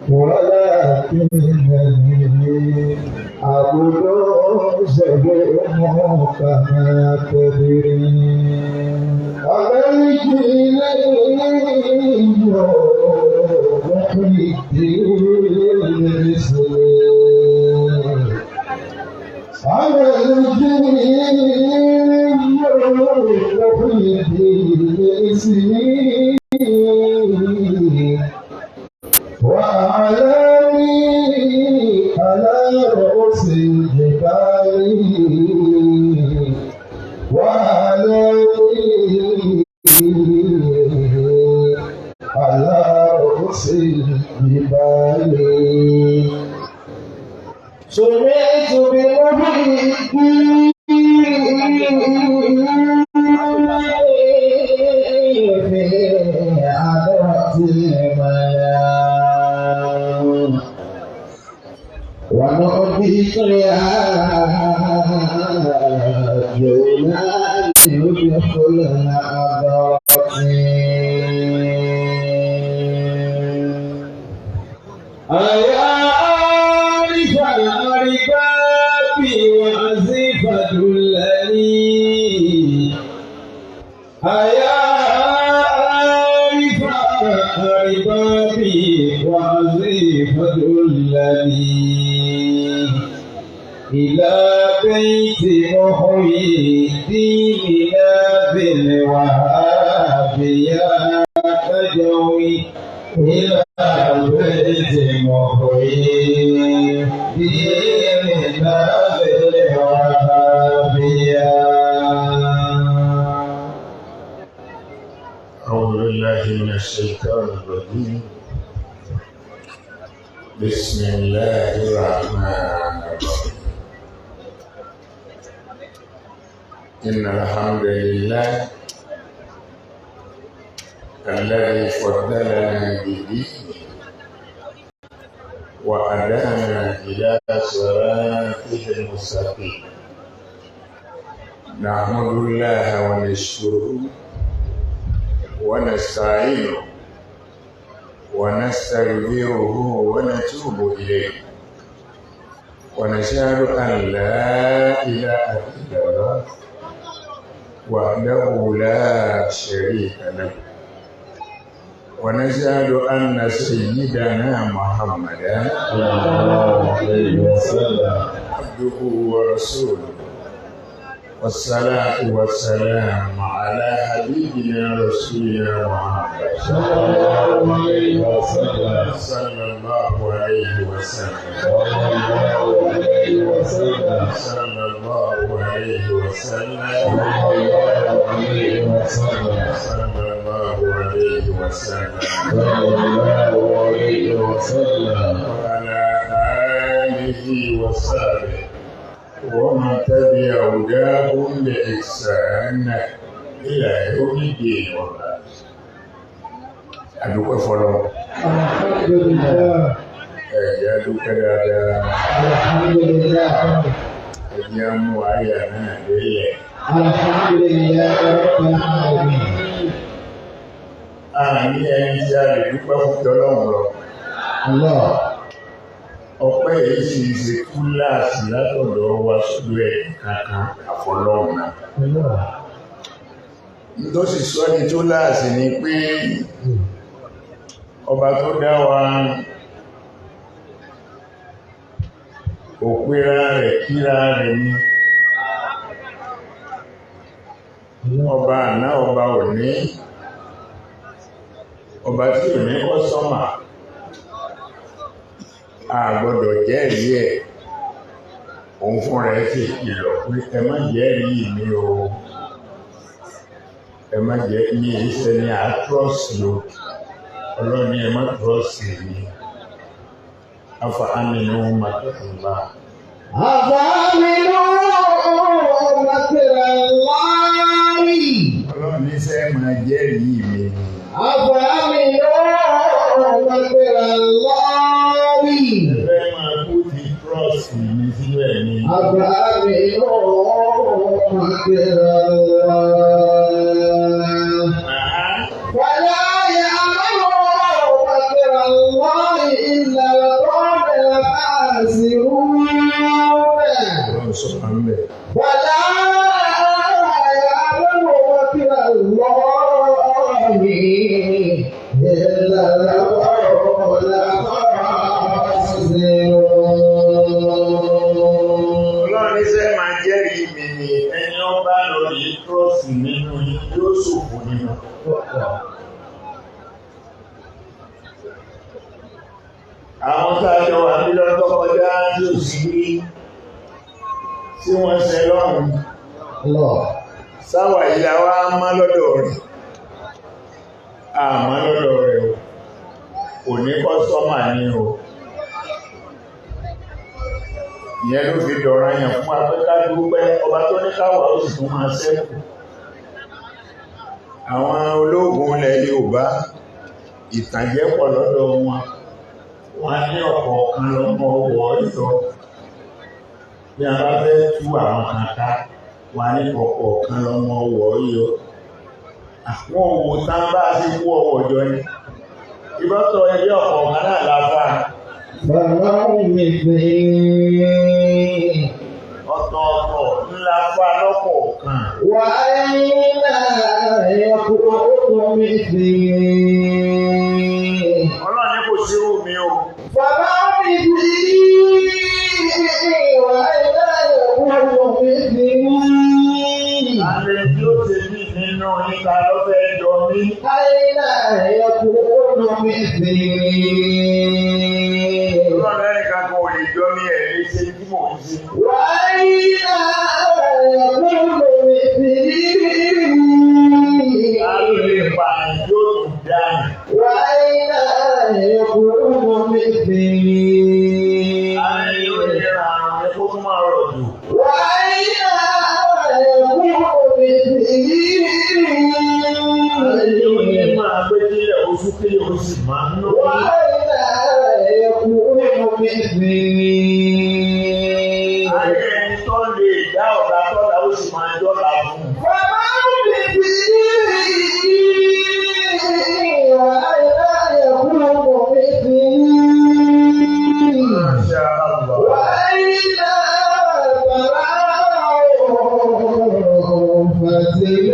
ولكنني عبد ظلوم كما تدري. أنا الجيلي محي الدين الإسلام. أنا الجيلي محي الدين الإسلام. وأعلامي على رؤوس الجبال، وأعلامي على رؤوس الجبال. سمعت بمحي الدين في عبرة المنام، ونؤتيك يا جولان يدخل عبرتي. أيا عارف الأرباب وعزيفة الذي، أيا عارف الأرباب وعزيفة الذي، إلى بيت محيي ديننا ذي الوهاب يا تجوي، إلى بيت محيي ديننا ذي الوهاب يا. أعوذ بالله من الشيطان الرجيم. بسم الله الرحمن الرحيم. إن الحمد لله الذي فضلنا بدينه وهدانا إلى صراطه المستقيم. نحمد الله ونشكره ونستعينه ونستغفره ونتوب إليه، ونشهد أن لا إله إلا الله وحده لا شريك له، ونشهد أن سيدنا محمدا صلى الله عليه وسلم عبده ورسوله، والصلاة والسلام على حبيبنا رسولنا محمد صلى الله عليه وسلم صلى الله عليه وسلم صلى الله عليه وسلم صلى الله عليه وسلم صلى الله عليه وسلم صلى الله عليه وسلم صلى الله عليه وسلم وعلى آله وصحبه ومن تبع هداهم بإحسان إلى يوم الدين. وبعد، adúpẹ́ fọlọ́. الحمد لله. Ẹ̀jẹ̀ adúpẹ́ dáadáa. الحمد لله. Ẹ̀jẹ̀ mú àyà náà délẹ̀. الحمد لله رب العالمين. Àní ẹni tí a lè dúpẹ́ fún tọ́lọ́run lọ. الله. Ọpẹ́ yìí sì ń ṣe túláàsì látọ̀dọ̀ wa sọ́dọ̀ ẹ̀ kankan àfọlọ́run náà. الله. Tó sì sọ ní túláàsì ni pé ọba tó dá wa kò pera rẹ̀ kíra rẹ̀ ni. Ọba àná, ọba òní, ọba tí ò ní kọ́sọ́mà, a gbọ́dọ̀ jẹ́rìí ẹ̀. Òun fúnra ẹ̀ sì kìlọ̀ pé ẹ má jẹ́rìí mi o, ẹ má jẹ́ ní iṣẹ́ ní àtrọ́sì o. Ọlọ́run ní ẹ má trọ́sì mi. Afa aminu makrallah. أفأمنوا مكر الله؟ Ọlọ́run ní sẹ́ máa jẹ́rìí mi ni. أفأمنوا مكر الله؟ Ẹ fẹ́ máa kú ti trọ́sì mi sínú ẹ̀ ni. أفأمنوا مكر الله؟ Àhá. فلا يأمن مكر الله إلا Àwọn tá a jọ wà ní lọ́dún kọjá tí ò sí rí tí wọ́n ṣe lọ́rùn. Allah. Sáwà ìlà wa má lọ́dọ̀ rẹ̀. Àmọ́ lọ́dọ̀ rẹ̀ o. Kò ní kọ́sọ́mà ní o. Ìyẹn ló fi dọ̀rọ̀ yàn fún wa pé ká dúpẹ́ ọba tó ní káwà ó sì tún máa ṣẹ́kù. Àwọn ológun ilẹ̀ Yorùbá ìtànjẹ pọ̀ lọ́dọ̀ wọn. Wọ́n ní ọ̀kọ̀ọ̀kan lọ́mọ ọwọ́ yọ. Bí a bá fẹ́ tú àwọn kan ká, wọ́n ní ọ̀kọ̀ọ̀kan lọ́mọ ọwọ́ yọ. Àwọn òwò tán bá sí kú ọwọ́ jọ ni. Ìbọ́tọ̀ ẹgbẹ́ ọ̀kọ̀ọ̀kan náà la bá. فما مثلي. Ọ̀tọ̀ọ̀tọ̀ ńlá fà lọ́kọ̀ọ̀kan. وأين يكون مثلي؟ Ọlọ́run ní kò sí irú mi o. فما مثلي وأين يكون مثلي؟ Àlè tí ó ti bí nínú níta ló fẹ́ jọ mí. أين يكون مثلي؟ Ọlọ́run lẹ́nìkan kan ò lè jọ mí ẹ̀ lè ṣe tí mò ń ṣe. وأين يكون مثلي؟ Ta ló lè pààyàn yóò tún dáhùn? وأين يكون مثلي؟ Àlè yóò lè ra àrùn rẹ kó tún máa rọ̀ jù. وأين يكون مثلي؟ Àlè yóò ní máa gbé kílẹ̀ oṣù kílẹ̀ oṣù máa ń nù. وأين يكون مثلي؟ Àlè ẹni tó lè dá ọ̀la tọ́la ó sì máa jọ́la fún un. فما مثلي وأين يكون مثلي؟ Masha Allah. وأين تراه فتلمي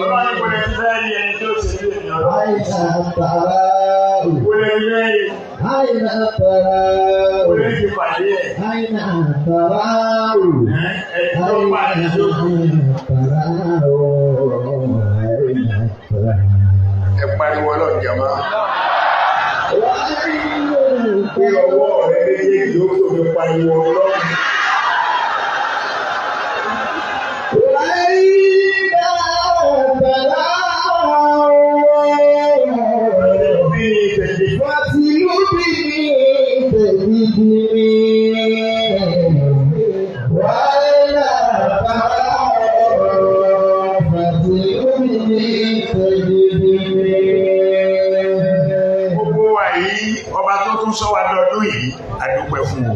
Ọlọ́run ní kò lè fẹ́ rí ẹni tó ṣe bí ènìyàn lọ. أين تراه؟ Kò lè fẹ́ rí, أين kò lè تراه؟ ti pàdé ẹ̀. أين تراه؟ Ẹni tó pàdé أين tó kù. تراه؟ أين تراه؟ Ẹ pariwo ọlọ́run jàmá. وأين Pé ọwọ́ rẹ méjèèjì ó tóbi pariwo ọlọ́run. وأين تراه؟ Bí ìtẹ̀jẹ̀ واتلبني تجدني وأين تراه؟ فاتلبني تجدني. Gbogbo wa yìí, ọba tó tún sọ wa lọ́dún yìí, a dúpẹ́ fún o.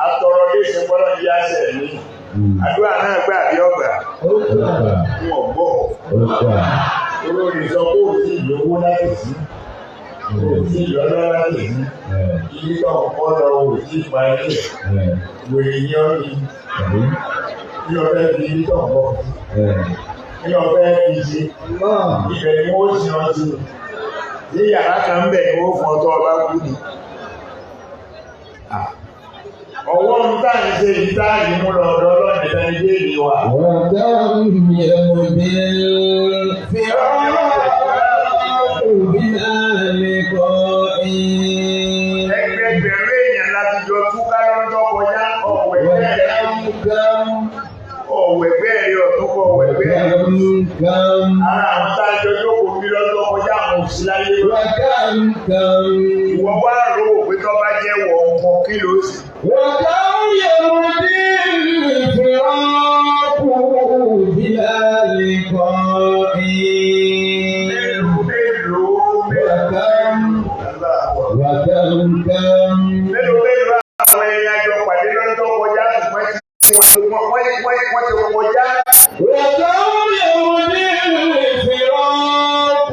Atọrọ léṣe gbọ́dọ̀ yí àṣẹ mi. Àdúrà náà gbà bí ọgbà, ń ọ̀gbọ́. Olórí sọ pé ò tí ì lówó láti sí. Ò tí ì lọ́lọ́ láti sí. Ilé tó ń kọ́ lọ ò tí ì parí ẹ̀. Wèrè ní ọ́ ni. Kí ló fẹ́ fi ilé tó ń kọ́? Kí ló fẹ́ fi ṣe? Ibẹ̀ ni wọ́n sin ọ sí. Ní yàrá kan ń bẹ̀ ni wọ́n fún ọ tó ọba kú ni. Ọwọ́ ń tà ń ṣe yìí tá yìí mú lọ ọ̀dọ̀ ọlọ́run nìkan ní déèlì wa. وكم يهدي الفراق بلا لقاء. Ẹgbẹgbẹ̀rún èèyàn láti jọ túká lọ́dún tó kọjá ọ̀wọ̀ ẹgbẹ́ rẹ̀ وكم كم ọ̀wọ̀ ẹgbẹ́ rẹ̀ ọ̀tún kọ ọ̀wọ̀ ẹgbẹ́ rẹ̀. وكم كم Ara àwọn tá a jọ jókòó bí lọ́dún tó kọjá àwọn òsì láyé. وكم كم Ìwọ wá rò ó pé tó bá jẹ́ wọ̀ nǹkan kí ló sì. وكم يهدي الفراق بلا لقاء. Mélòó mélòó mélòó. وكم وكم كم Mélòó mélòó àwọn ẹni àjọ pàdé lọ́dún tó kọjá ṣùgbọ́n tí wọ́n ti kọjá. وكم يهدي الفراق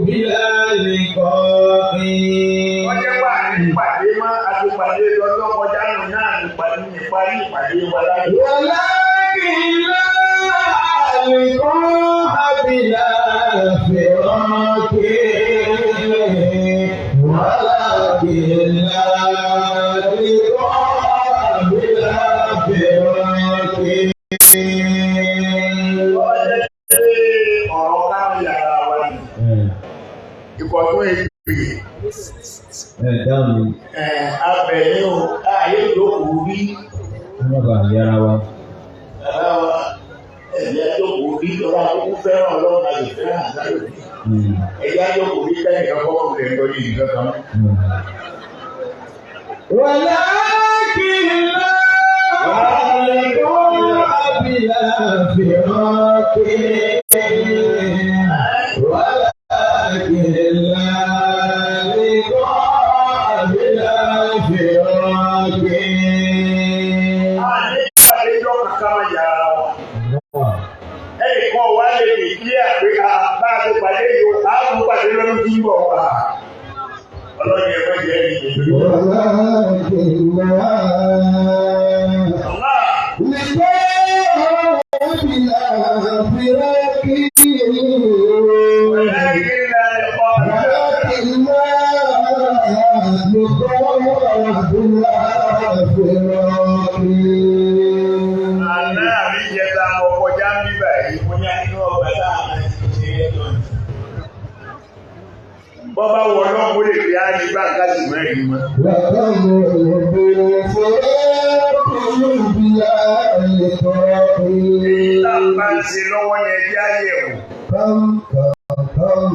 بلا لقاء. Wọ́n jẹ́ pé àní pàdé mọ́ àti pàdé lọ́dún kọjá nù náà ní pàdé ní parí ìpàdé wa láyé. ولكن لا لقاء بلا Ọ̀rọ̀ káwọn yàrá wa ni. Ìkọ̀tún èpè. Ẹ dáhùn mi. Abẹ̀yìn o, ààyè ìjókòó rí. Ẹ má bàa yára wa. Bàbá wa, ẹ̀yà ìjókòó rí lọ́wọ́ àkókò fẹ́ràn Ọlọ́run àti fẹ́ràn àgbáyé. Ẹ̀yà ìjókòó rí kẹ́nìkan kọ́kọ́ lè ń tọ́jú ìgbà kan. ولكن لا لقاء بلا فراق، ولكن لا لقاء بلا فراق. Àní ìpàdéjọ́ kankan máa yàrá wa. Ẹnìkan wà lè lè kí àpé bá a ti pàdé yìí o, a tún pàdé lọ́dún tí ń bọ̀ wá. Ọlọ́run yẹn fẹ́ jẹ́ ìdílé. ولكن لا Allah. لقاء بلا فراق. ولكن لا لقاء ولكن لا لقاء بلا فراق. Àná àbí ìjẹta mo kọjá ń bíbà yìí, mo ní àánú ọgbà láàrin ṣe é lọ. Bọ́ bá wọ ọlọ́run ó lè fi á ní báńkà sì mẹ́rin mọ́. وكم بالفراق بلا لقاء. Èyí tá a bá ń ṣe lọ́wọ́ ni ẹjẹ́ á yẹ̀ wò. كم كم كم.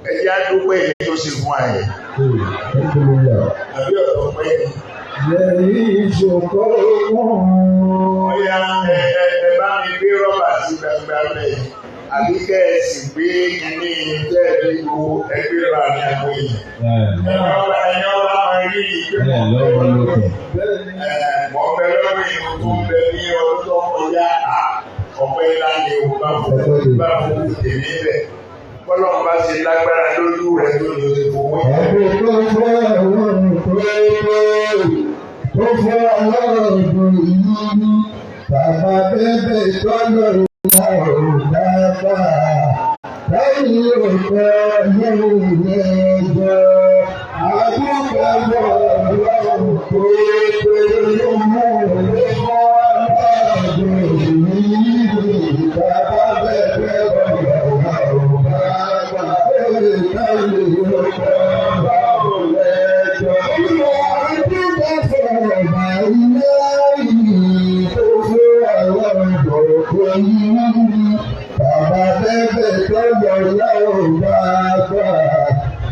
Ẹjẹ́ á dúpẹ́ èyí tó ṣe fún àyè. الحمد لله. Àbí ọ̀dọ́ pẹ́ ni. يعيش قوم. Ọya ẹ ẹ ẹ bá mi gbé rọ́bà sí gbangba bẹ́ẹ̀. Àbí kẹ́ ẹ sì gbé kíní tẹ́ ẹ fi wo ẹgbẹ́ rà ní àgbo yìí. Ẹ̀yin ọba ẹ̀yin ọba máa rí ìgbé mọ̀ bẹ lọ́wọ́ ìlú tó ń bẹ ní ọdún tó kọjá à ọ̀pẹ ńlá ni o bá fowó bá fowó tèmi bẹ̀. Bọ́lá bá ṣe lágbára lójú rẹ̀ tó ní o ti fowó yẹn. Àkókò fún àwọn tó fún ọlọ́run yìí, bàbá bẹ́bẹ̀ tọ́lọ̀ ìyá ò bàbá. Lẹ́yìn òkè lórí ẹjọ́, àdúgbò ọlọ́run tó pé ló mú ilé mọ́ ọlọ́run yìí. Bàbá bẹ́bẹ̀ tọ́lọ̀ ìyá ò bàbá. Lẹ́yìn òkè ọlọ́run ẹjọ́. Àdúgbò fọ̀rọ̀ ilé yìí tó fún àwọn ìbọ̀wọ̀ yìí. Bàbá bẹ́bẹ̀ tọ́lọ̀ láò bá gbà.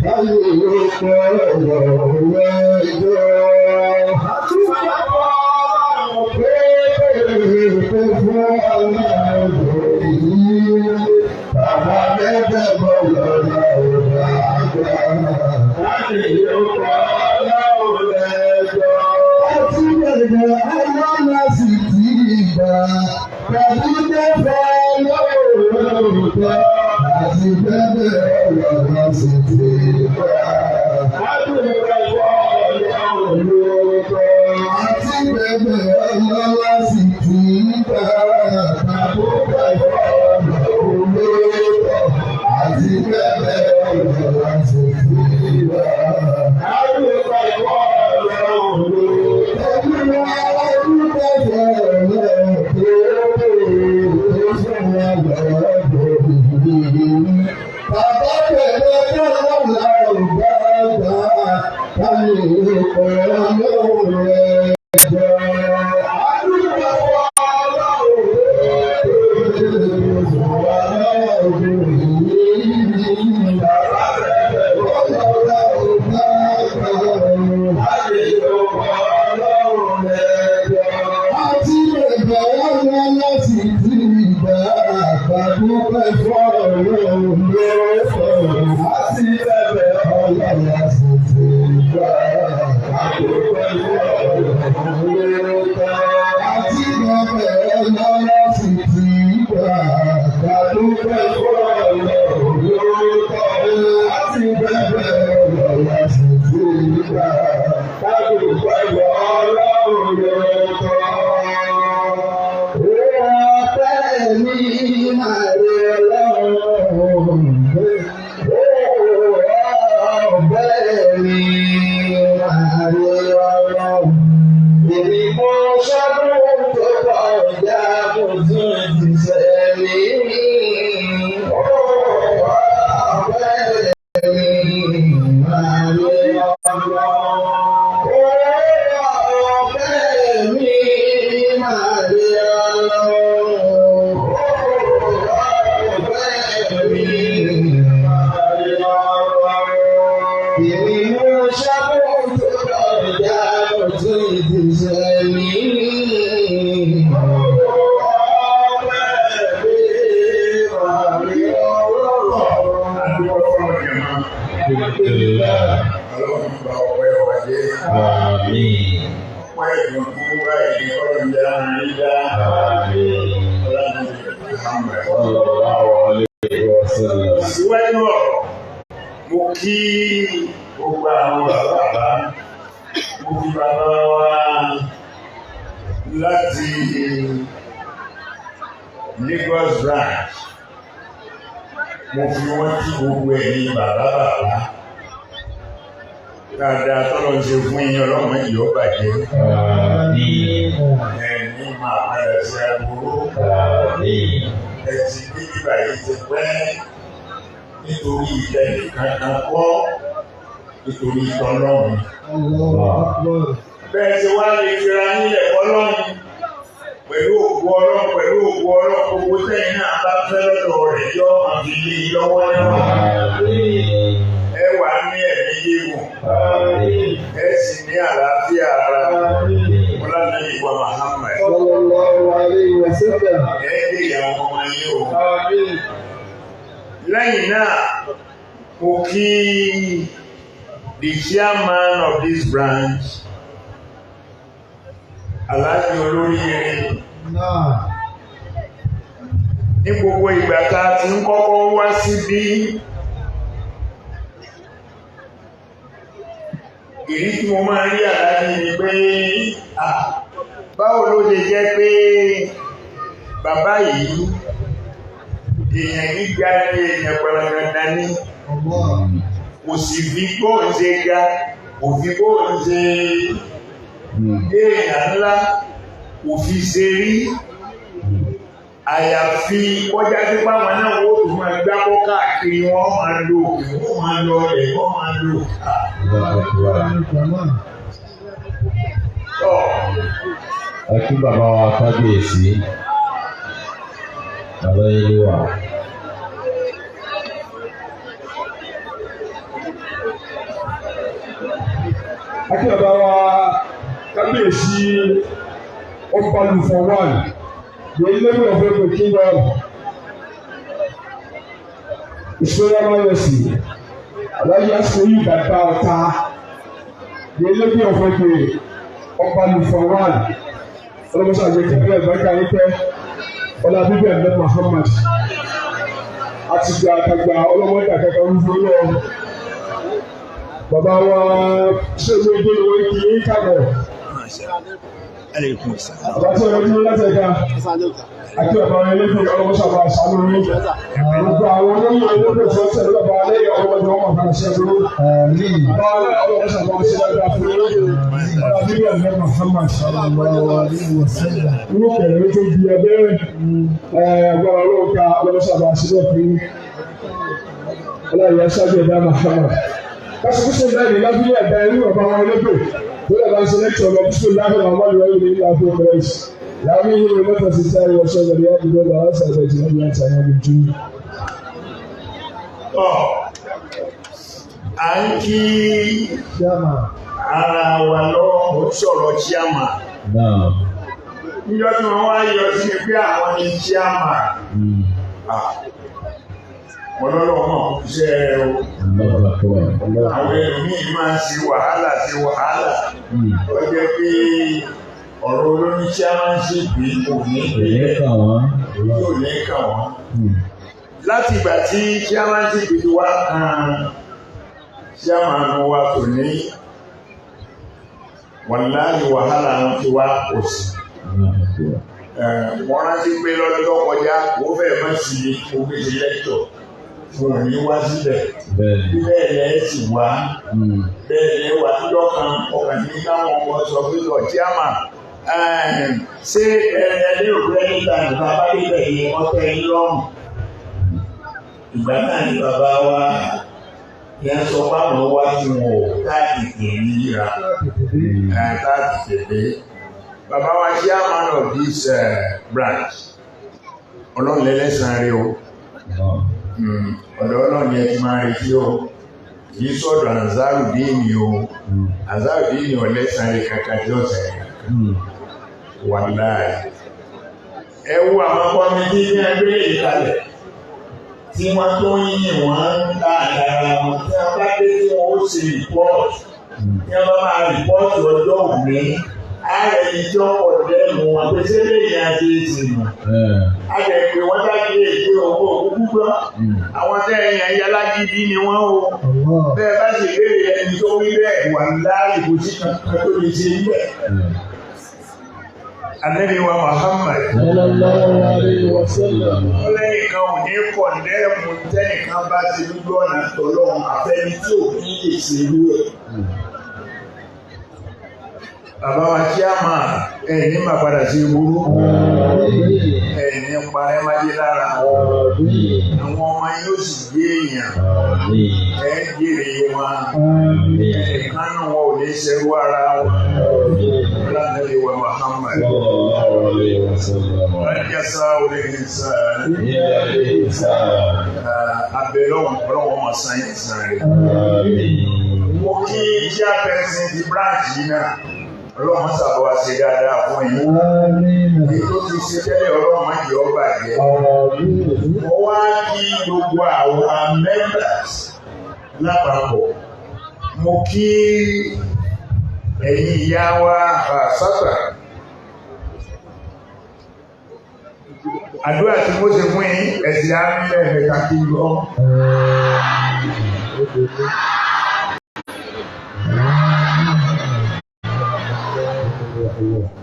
Báyìí ló kọ́ ọ̀rọ̀ ẹjọ́. Àtúbọ̀ pé pé fún àwọn ìbọ̀wọ̀ yìí. Bàbá bẹ́bẹ̀ tọ́lọ̀ láò bá gbà. Báyìí ló kọ́ ọ̀rọ̀ ẹjọ́. Àti bẹ̀rẹ̀ ọlọ́lá sì ti gbà. Tàbí bẹ́fẹ̀ lóòótọ́. Àti bẹ́bẹ̀ ọlọ́lá sì ti gbà. Àti bẹ́bẹ̀ lóòótọ́. Àti bẹ́bẹ̀ ọlọ́lá sì ti gbà. Tàbí bẹ́fẹ̀ lóòótọ́. Àti bẹ́bẹ̀ ọlọ́lá sì ti gbà. Àti bẹ́bẹ̀ lóòótọ́. Bàbá bẹ̀rẹ̀ tọ́lọ́ làwọn bá gbà káyé ọ̀rọ̀ rẹ̀ jọ. Àdúgbò Àti bẹ̀rẹ̀ ọ̀rọ̀ láti ti ìgbà àgbàdúpẹ́ fọ́ọ̀rọ̀ lọ́wọ́. Àti bẹ̀rẹ̀ ọ̀rọ̀ láti ti ìgbà àgbàdúpẹ́ fọ́ọ̀rọ̀ lọ́wọ́. Àti bẹ̀rẹ̀ ọ̀rọ̀ láti ti ìgbà àgbàdúpẹ́ fọ́ọ̀rọ̀ lọ́wọ́. Àti bẹ̀rẹ̀ ọ̀rọ̀ láti ti ìgbà àgbàdúpẹ́ fọ́ọ̀rọ̀ lọ́wọ́. Ọpẹ́ mi máa rí Ọlọ́run. Ọpẹ́ mi máa rí Ọlọ́run. Èmi mo ṣọ́dún tó kọjá, mo tún ti sẹ́mi. Alhamdulillah. Ọlọ́run bá ọpẹ́ wa jẹ́. Àmín. Ọpẹ́ ìdùnnú báyìí ni Ọlọ́run jẹ́ àárín dá. Àmín. Ọlọ́run jẹ́ Muhammad. Sallallahu alayhi wa sallam. Síwájú ọ̀rọ̀, mo kí gbogbo àwọn bàbá bàbá, mo fi bàbá wa láti Lagos branch, mo fi wọ́n kí gbogbo ẹ̀yin bàbá bàbá. Dáadáa tọ́lọ́ ń ṣe fún yín ọlọ́mọ yìí ó bàjẹ́. Àmín. Ẹ̀yin máa padà sí aburú. Àmín. Ẹ ti dé bíbá yìí ti pẹ́ nítorí ìtẹ́lẹ̀ kankan kọ́ nítorí ìtọ́lọ́run. Bẹ́ẹ̀ ti wá lè fira nílẹ̀ fọlọ́run pẹ̀lú òkú ọlọ́run pẹ̀lú òkú ọlọ́run gbogbo tẹ́yìn náà bá fẹ́ lọ́dọ̀ rẹ̀ yọ àfi lé e lọ́wọ́ náà. Àmín. Ẹ wà ní ẹ̀mí gígùn, Àmín. ẹ sì ní àlàáfíà ara. Àmín. Ọlọ́run ìwà Muhammad. Sallallahu alayhi wa sallam. Ẹ dé ìyàwó ọmọ yín o. Àmín. Lẹ́yìn náà, mo kí the chairman of this branch, Alhaji Olóríire. Ní gbogbo ìgbà tá a ti ń kọ́kọ́ wá síbí, ìrí tí mo máa ń rí Alhaji ni pé, ah, báwo ló ṣe jẹ́ pé bàbá yìí èèyàn gíga ní èèyàn pẹ̀lẹ́pẹ̀lẹ́ ní kò sì fi bóun ṣe ga kò fi bóun ṣe èèyàn ńlá kò fi ṣe rí àyàfi kọjá sí páwọn náà wọ́n tún máa gbábọ́ káàkiri wọ́n máa lo òkè wọ́n máa lọ ọ̀rẹ́ wọ́n máa lo òkà. Tọ́ Ẹ kí bàbá wa kábíyèsí. Bàbá ilé wa. Akí bàbá wa kábíyèsí Ọbalùfọ̀ one, the eleven of April kingdom. Ìṣúná Mayọ̀sì, Aláyé Aṣoyí bàbá ọ̀tá, the eleven of April, Ọbalùfọ̀ one. Ọlọ́mọṣẹ́ àjẹ kẹ́kẹ́ ìbáríkà yín pẹ́, ọlá bíbẹ̀ ẹ̀mẹ́ Muhammad. Àtìgbà àtàgbà ọlọ́mọdé àkàkà ń fún lọ. Bàbá wa ṣé ìwé ìgbé ìwé kì í kàbọ̀. Bàbá tí ọ̀rọ̀ dúró láti ẹ̀ka àti bàbá wa ẹlẹ́gbẹ̀ẹ́ ọlọ́mọṣẹ́ àbá àṣàlù rí. Gbogbo àwọn olóyè ẹlẹ́gbẹ̀ẹ́ tí wọ́n tẹ̀lé bàbá lẹ́yìn ọlọ́mọdé wọn máa fara ṣe dúró. Bàbá wa ọlọ́mọṣẹ́ àbá ṣe dáadáa fún yín. Bàbá bíbí ẹ̀mẹ́ Muhammad. Irú kẹ̀lẹ́ tó di abẹ́rẹ́ agbára ọlọ́run ká ọlọ́mọṣẹ́ àbá ṣe bẹ́ẹ̀ fún yín. Ọlọ́run ṣáájú ẹ̀dá Muhammad. Kásìkúsù náà ní lábílẹ̀ ẹ̀dá irú bàbá wọn lébè. Bóyá bá ń ṣe lẹ́kṣọ̀ lọ bísí láhùn àwọn ọmọdé wọn ní ilé àfọ kọ́lẹ́jì. Láàmú yìí ló lọ́tọ̀ sí táyé wọ́ṣọ́ ìgbàlẹ̀ yá dúró lọ́wọ́ sàbẹ̀ jù lọ́wọ́ àti àwọn ọmọ jù. tọ́ à ń kí ara wa lọ́wọ́ mo sọ̀rọ̀ chairman. Náà. Níjọ́ tí wọ́n wá yọ sí mi pé àwọn ni chairman. Ah, mo lọ́lọ́ mọ̀ iṣẹ́ rẹ o. Allahu akbar. Àwọn ẹlòmíì máa ń ṣe wàhálà ṣe wàhálà. Ó jẹ́ pé ọ̀rọ̀ olóní chairmanship yìí kò ní Èyí ìpínlẹ̀ kà wọ́n. yóò ní kàn wọ́n. Láti ìgbà tí chairmanship ti wá kan chairman wa kò ní wàláhì wàhálà wọn ti wá pọ̀ sí. Allahu akbar. Wọ́n rántí pé lọ́dún tó kọjá kó fẹ́ẹ̀ má sí omi ṣe lẹ́tọ̀ fún òní wá síbẹ̀. Bẹ́ẹ̀ni. Bí bẹ́ẹ̀ lẹ́ sì wá bẹ́ẹ̀ lẹ́ wà lọ́jọ́ kan ọkàn ní káwọn ọmọ sọ pé lọ chairman ṣé ẹ lérò pé níta nípa bá débẹ̀ yẹn wọ́n tẹ́ yín lọ́rùn. Ìgbà náà ni bàbá wa yẹn sọ fáwọn wá tí wọn ò káàkiri ríra káàkiri dé. Bàbá wa chairman of this branch ọlọ́run lẹ́lẹ́sàn-án rí o. Ọ̀dọ̀ ọlọ́run yẹn ti máa retí o. Kì í sọ̀dọ̀ Ansarudeen o. Ansarudeen ọ̀lẹ́sàn rí kankan tí ọ̀sẹ̀ kankan. Wàláì. Ẹ wo àwọn kọ́mítì ní ẹgbẹ́ ìkàlẹ̀. Tí wọ́n tó ń yìn wọ́n láàrin ara wọn, tí wọ́n bá dé tí wọ́n ó ṣe report. Tí wọ́n bá máa report ọjọ́ òní, ààrẹ yìí tí wọ́n pọ̀ dẹ́nu wọn pé ṣé lẹ́yìn àti ìsìn. A jẹ́ pé wọ́n dájú èyí owó òkúkú gbọ́. Àwọn tẹ́ ẹ̀yìn ẹ̀yà lágídí ni wọ́n o. Bẹ́ẹ̀ bá sì béèrè ẹni tó wí bẹ́ẹ̀ wà láàyè kò sí kankan tó lè ṣe bẹ́ẹ̀. Ànábì wa Muhammad. Sallallahu alayhi wa sallam. Ó lẹ́nìkan ò ní condemn tẹ́nìkan bá ti lójú ọ̀nà tọ́lọ́run àfẹ́ni tí ò ní lè ṣe irú ẹ̀. Bàbá wa chairman ẹ̀ ní máa padà sí burú. Ẹ̀ ní parẹ́ májé lára. Àwọn ọmọ yóò sì gbé èèyàn. Ẹ jèrè wọn. Ẹnìkan náà wọn ò ní ṣerú ara wọn. Ànábì wa Muhammad. Sallallahu alayhi wa sallam. Jazā'u l-ihsān. Illa al-ihsan. Abẹ́rẹ́ ọlọ́wọ́ máa san yín san rẹ̀. Àmín. Mo kí chairperson ti branch yìí náà. Ọlọ́run sábà wá ṣe dáadáa fún yín. Èyí tó ti ṣe tẹ́lẹ̀ ọlọ́run má jẹ́ ó bàjẹ́. Mo wá kí gbogbo àwọn members lápapọ̀. Mo kí ẹ̀yin ìyá wa sábà. Àdúrà tí mo ṣe fún yín ẹ̀sìn àmì lẹ́ẹ̀mẹ́ta kí n lọ.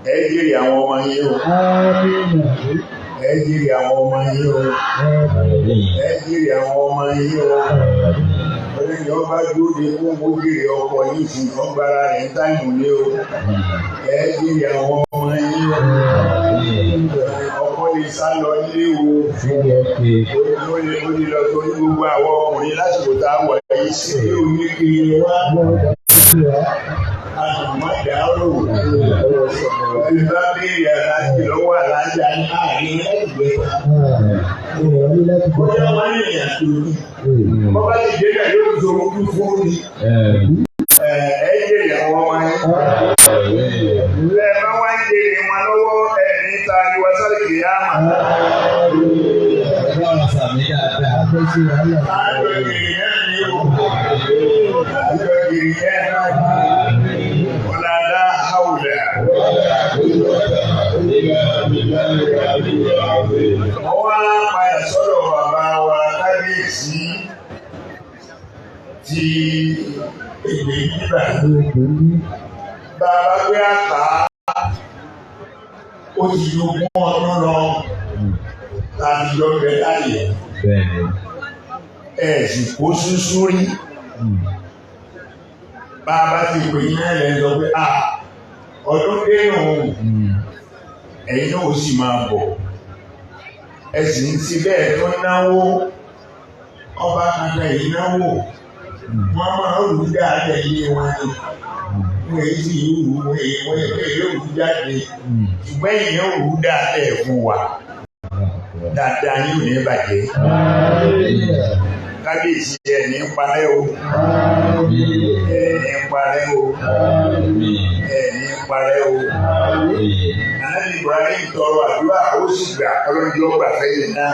Ẹ jèrè àwọn ọmọ yín o. Ẹ jèrè àwọn ọmọ yín o. Ẹ jèrè àwọn ọmọ yín o. Ọlẹ́ni ọba dúró de kó mo jèrè ọkọ yìí sí ọgbàrá rẹ̀ ń táìmù ní o. Ẹ jèrè àwọn ọmọ yín o. Ọkọ lè sá lọ ilé o. Ó lè lọ torí gbogbo àwọn ọkùnrin lásìkò tá a wà yìí sí ilé oníkiri wá. Àmọ̀dárò. Ẹni bá béèrè aláàjì lọ́wọ́ aláàjà ní àárín ẹgbẹ́. Bóyá wọ́n ní ìrìn àjò ní. Bọ́ bá ti débẹ̀ yóò tó ojú fún mi. Ẹ jèrè àwọn ọmọ yẹn. Ẹ bá wá ń jèrè wọn lọ́wọ́ ẹ̀ níta ìwà sáré kìyàmà. Àjọ jèrè yẹn ní o. Àjọ jèrè yẹn náà. Ọ̀làdá Haúlẹ̀. Mo wá padà sọ́dọ̀ bàbá wa kábíyèsí ti èdè bíbà. Bàbá gbé àká ó ti ju ogún ọdún lọ láti jọ bẹ láàyè. Ẹ sì kó súsú rí. Bàbá ti pè ní ẹ̀rẹ̀ sọ pé à ọdún dénú ẹ̀yin náà ó sì máa bọ̀. Ẹ sì ń ti bẹ́ẹ̀ tó náwó ọba kankan yìí náwó wọ́n máa ń rú dáadáa ilé wọn ni wọ́n èyí sì rú wọ́n èyí wọ́n èyí rú jáde ṣùgbọ́n èyí rú dáadáa fún wa dáadáa yìí ò ní bàjẹ́. Kábíyèsí ẹ̀ ní parẹ́ o, ẹ̀ ní parẹ́ o, ẹ̀ ní parẹ́ o. Ànábì Ibrahim tọrọ àdúrà ó sì gbà ọlọ́jọ́ gbà fẹ́yìn náà.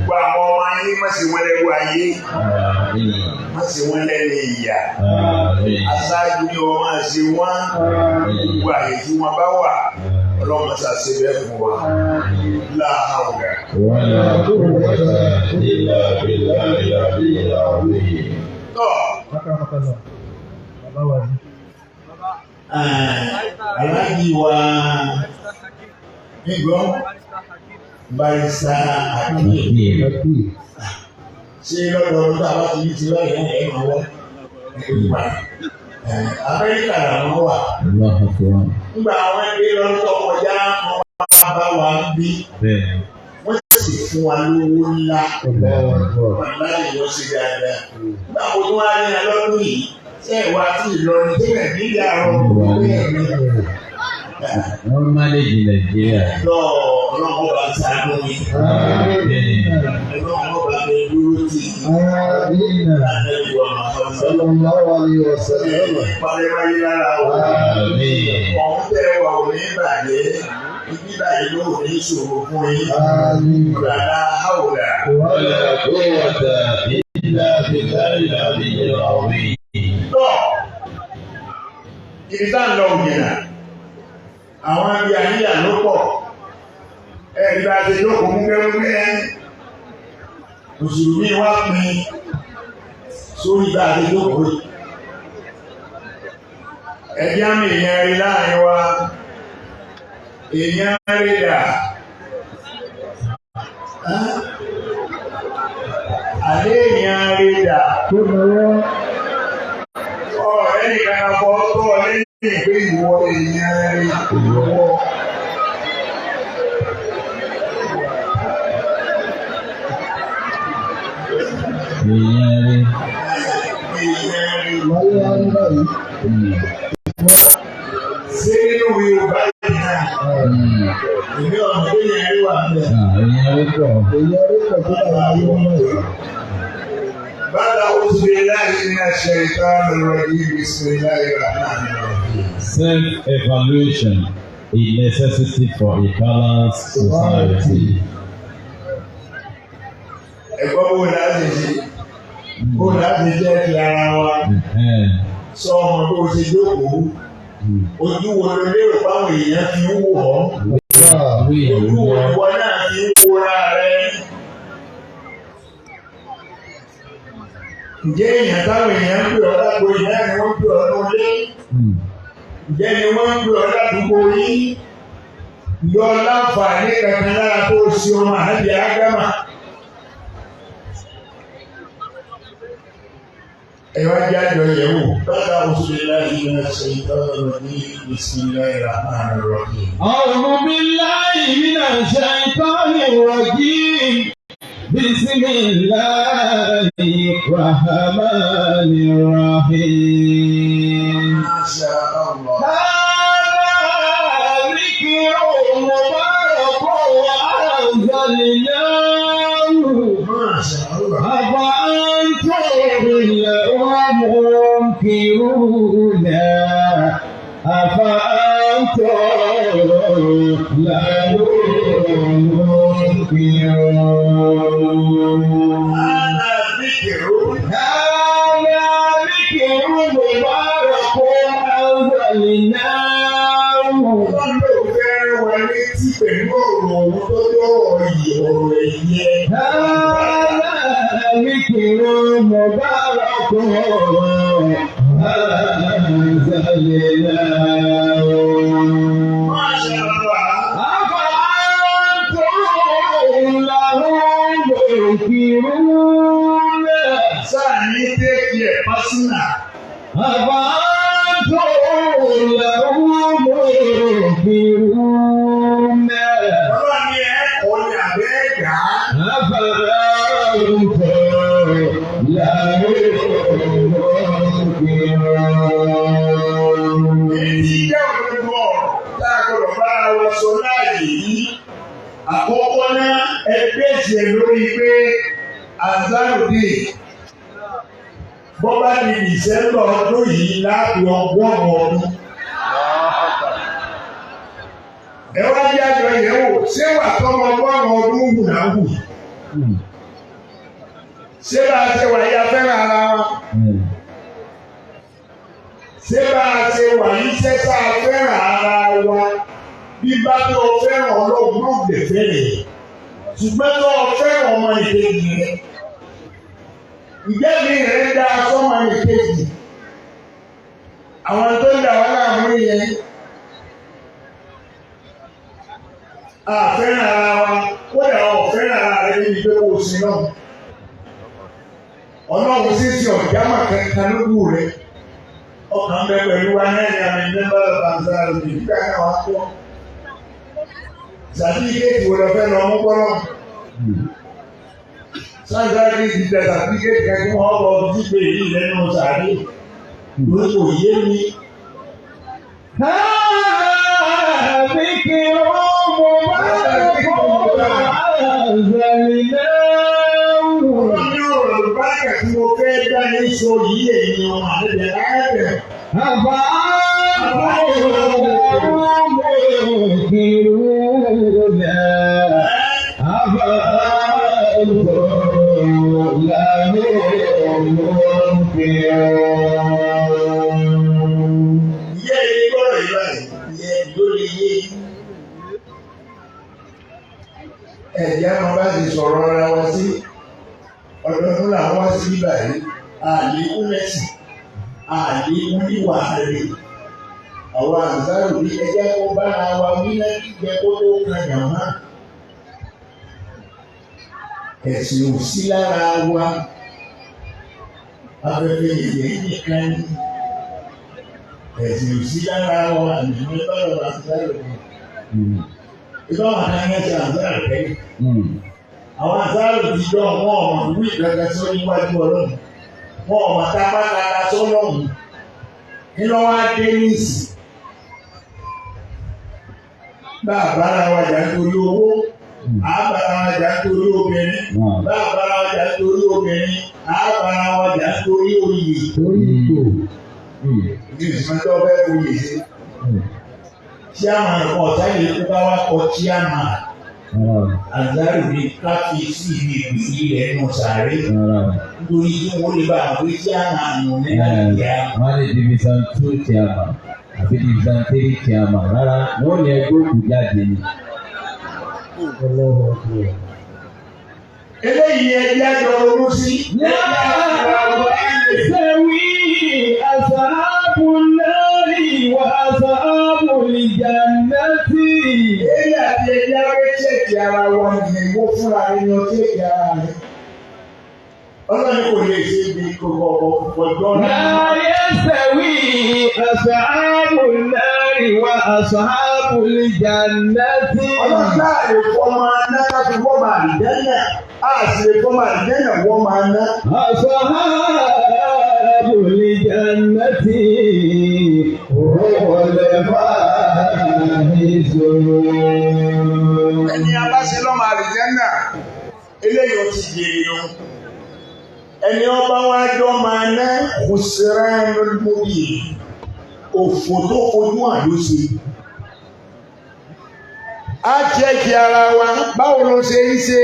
Gbogbo àwọn ọmọ ayé má ṣe wọ́n lẹ́rú ayé, má ṣe wọ́n lẹ́nu ìyà. Aṣáájú ni wọ́n máa ṣe wọ́n gbogbo àyè tí wọ́n bá wà. Ọlọ́run ṣe àṣẹ bẹ́ẹ̀ fún wa. Láàárọ̀. Wala quwwata illa billahi al-aliyyil azim. Tọ́. Aláàjì wa nígbọ́ Barrister Hakeem. Ṣé lọ́dọọdún tá a bá ti ní ti báyìí náà ẹ̀ máa wá? Amẹ́ríkà làwọn wà. Allahu akbar. Nígbà àwọn ẹgbẹ́ lọ́dún tó kọjá wọn wá bá wa ń bí. Wọ́n sì fún wa lówó ńlá. Wàláyé wọ́n ṣe dáadáa. Nígbà wo tó wá ní alọ́dún yìí? Ṣé ìwà àti Ìlọrin tó rẹ̀ nílẹ̀ àrùn bẹ́ẹ̀ ni? Wọ́n mánéjì Nàìjíríà. Lọ ọlọ́run ọba ṣàánú mi. Ọlọ́run ọba mi dúró tì í. Ànábì wa Muhammad. Sallallahu alayhi wa sallam. Parí wáyé lára wa. Àmín. Ọ̀hún tẹ́ wà ò ní bàjẹ́. Ibi báyìí ló ní ìṣòro fún yín. Àmín. La hawla. ولا قوة إلا بالله العلي العظيم. Tọ́ ibi tá ń lọ òmìnira àwọn ibi àníyà ló pọ̀. Ẹ̀rí bá ti jókòó múkẹ́múkẹ́. Mùsùlùmí wá pín sórí bá ti jókòó yìí. Ẹbí àmì èèyàn rí láàrin wa. Èèyàn rí dà. Àlé èèyàn rí dà. Tó náwó. Ọ̀rẹ́ nìkan kan fọ́ tó ọ lẹ́yìn pé ìwọ èèyàn rí ìwọ. Èèyàn rí. Èèyàn rí. Láyé wá ní báyìí. Ṣé nínú Yorùbá yìí náà? Èmi ọ̀nà tó yẹn rí wà ń bẹ̀. Èèyàn rí pọ̀. Èyí ọdún pọ̀ tó bá wà ní báyìí. بعد أعوذ بالله من الشيطان الرجيم بسم الله الرحمن الرحيم. Self-evaluation, a necessity for a balanced society. Ẹ̀gbọ́n bó láti ṣe bó láti jẹ́ ti ara wa sọ ọmọ bó ṣe jókòó ojú wo ló lérò páwọn èèyàn fi ń wò ọ́ ojú wo ìwọ náà fi ń wora rẹ. Ǹjẹ́ èèyàn táwọn èèyàn ń pè ọ́ lágbo ìyá ni wọ́n ń pè ọ́ lólé? Ǹjẹ́ ni wọ́n ń pè ọ́ ládùúgbò yín? Yọ láǹfààní kankan lára tó o ṣe ọmọ àbí ágámà. Ẹ wá jẹ́ àjọ yẹ̀wò. Bàtà oṣù láti ní ṣe ìtọ́jú ní Bismillahir Rahmanir Rahim. أعوذ بالله من الشيطان الرجيم بسم الله الرحمن الرحيم. Masha Allah. هذا ذكر مبارك وأنزلناه. Masha Allah. أفأنتم له منكرون أفأنتم له منكرون. Hādhā dhikrun. هذا ذكر مبارك أنزلناه. Ọlọ́run ló fẹ́ rán wa létí pẹ̀lú ọ̀rọ̀ òun tó lọ́rọ̀ yìí ọ̀rọ̀ ẹ̀yẹ. هذا ذكر مبارك أنزلناه. Masha Allah. أفأنتم له منكرون. Sáà ní tẹ́kì ẹ̀ pásínà. أفأنتم له منكرون. Ọlọ́run ní ẹ̀kọ́ ní abẹ́ ẹ̀dá. أفأنتم له منكرون. Èyí tí jẹ́ òdodo ọ̀rọ̀ tá a gbọ́dọ̀ bára wa sọ láàyè yìí. Àkọ́kọ́ náà ẹgbẹ́ ìṣẹ̀ lórí pé Azarudeen bọ́bá di Dìsẹ́mbà ọdún yìí láàbí 100 ọdún. Ẹ wá yí àjọ yẹn wò, ṣé wà tọmọ 100 ọdún wù náà wù? Ṣé bá a ṣe wà yí afẹ́ràn ara wa? Ṣé bá a ṣe wà yí ṣẹ́ṣá fẹ́ràn ara wa? Bí bá tó o fẹ́ràn Ọlọ́run ló lè fẹ́ràn yìí. Ṣùgbọ́n tó o fẹ́ràn ọmọ ìkejì rẹ̀. Ǹjẹ́ mi rẹ̀ ń da sọ́mọ ìkejì? Àwọn tó ń dà wá láàmú yẹn. A fẹ́ràn ara wa, kódà o fẹ́ràn ara rẹ níbi pé kó o sin náà. Ọlọ́run sì ṣe ọ̀jámà kankan lójú rẹ̀. Ọkàn bẹ pẹ̀lú wa náà ní àmì mẹ́mbà bàbá rẹ̀ nígbà náà wá kọ́. Sàtífíkẹ́tì wo lọ fẹ́ lọ mú gbọ́dọ̀? Sáńsáàkì ti tẹ sàtífíkẹ́tì kan kí wọ́n bọ̀ fi pé èyí lẹ́nu sàárè. Lórí kò yé mi. هذا ذكر مبارك أنزلناه. Ọlọ́run ní ọ̀rọ̀ ìbáraẹ̀ tí mo fẹ́ dá ní sọ yìí èyí ọmọ àlejò láàbẹ̀. أفأنتم له منكرون. تتقون أفأنتم له منكرون. Ìyá ẹni gbọ́dọ̀ yìí báyìí, ìyá ẹni ló lè yé. Ẹ̀jẹ̀ àwọn bá ti sọ̀rọ̀ ara wa sí ọdọọdún làwọn wá sí báyìí, àlékún lẹ́sìn, àlékún níwà rẹ̀. Àwọn àǹsáró bí ẹjẹ́ kó bára wa wí náà kíjẹ kó tó kan jàmá. Ẹ̀sìn ò sí lára wa. Afẹ́fẹ́ ìyẹn nìkan ní ẹ̀sìn ò sí lára wa àmì bára wa àǹsáró ni. Ìbá wà ní ẹsẹ̀ àǹsáró tẹ́lẹ̀. Àwọn àǹsáró ti jọ wọn ọmọ ìwé ìgbàgbà tí ó níwájú Ọlọ́run. Wọn ọmọ tápákata sọ́lọ́run. Nínú wa dé níìsì. Bá a bára wa jà nítorí owó, à á bára wa jà nítorí obìnrin. Bá a bára wa jà nítorí obìnrin, à á bára wa jà nítorí oyè. Torí ipò. Ní ìsúná tó fẹ́ oyè ṣe. Chairman ọ̀tá yìí kó bá wá kọ chairman. Àǹsáró ní ká fi sí ibi ìpìlì rẹ̀ nù sàárè. Nítorí kí wọ́n lè bá àwọn pé chairman nù ní Nàìjíríà. Wọ́n lè division 2 chairman àbí division 3 chairman rárá, wọ́n ní ẹgbẹ́ òkú jáde ni. Allahu Akbar. Eléyìí ẹbí àjọ ronú sí. لا يستوي أصحاب النار وأصحاب الجنة. Èyí àti ẹbí abẹ́ ṣẹ̀kì ara wa nìyẹn ìwọ fúnra rẹ̀ ni ọ ṣẹ̀kì ara rẹ̀. Ọlọ́run kò lè ṣe ibi gbogbo ọjọ́ لا náà. يستوي أصحاب النار وأصحاب الجنة. Ọlọ́run náà lè fọmọ aná láti fọmọ àlìjẹ́nà. A sì lè fọmọ àlìjẹ́nà wọ́n máa ná. أصحاب الجنة هم الفائزون. Ẹni a bá ṣe lọ́mọ àlìjẹ́nà, eléyìí ó ti jèrè nù. Ẹni ọba wa jọ máa ná khusranul mubin. Òfò tó fojú hàn ló ṣe. A jẹ́ kí ara wa, báwo ló ṣe ń ṣe?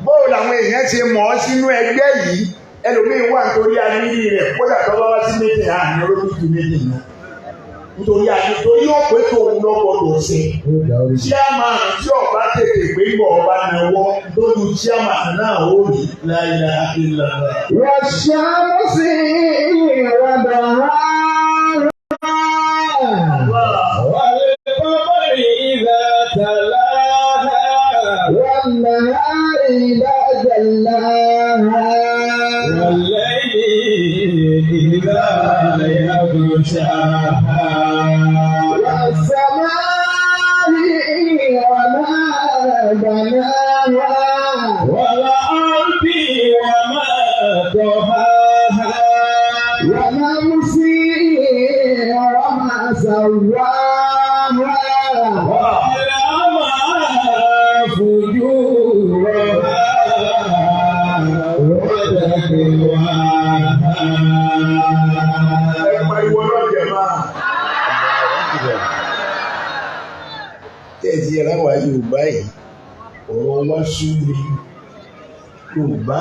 Báwo làwọn èèyàn ṣe mọ̀ ọ́ sínú ẹgbẹ́ yìí? Ẹlòmíín wà nítorí agídí rẹ̀ kódà tó bá wá sí méjì àmì olókùnkùn méjì náà. Nítorí agídí torí ó pé tòun lọ́gbọ̀dọ̀ ṣe. Ó dà orí. Chairman tí ọba tètè gbé ń bọ̀ ọba náwó lójú chairman náà ó rí láìláà ìlànà. والشمس وضحاها والقمر إذا تلاها والنهار إذا جلاها والليل إذا يغشاها والسماء وما بناها والأرض وما طحاها ونفس وما سواها وألهمها فجورها وتقواها. Ẹ pariwo lọ́jẹ̀ máa. Tẹ̀sí ẹ̀rá wa Yorùbá yìí, ọ̀rọ̀ wa sú mi. Yorùbá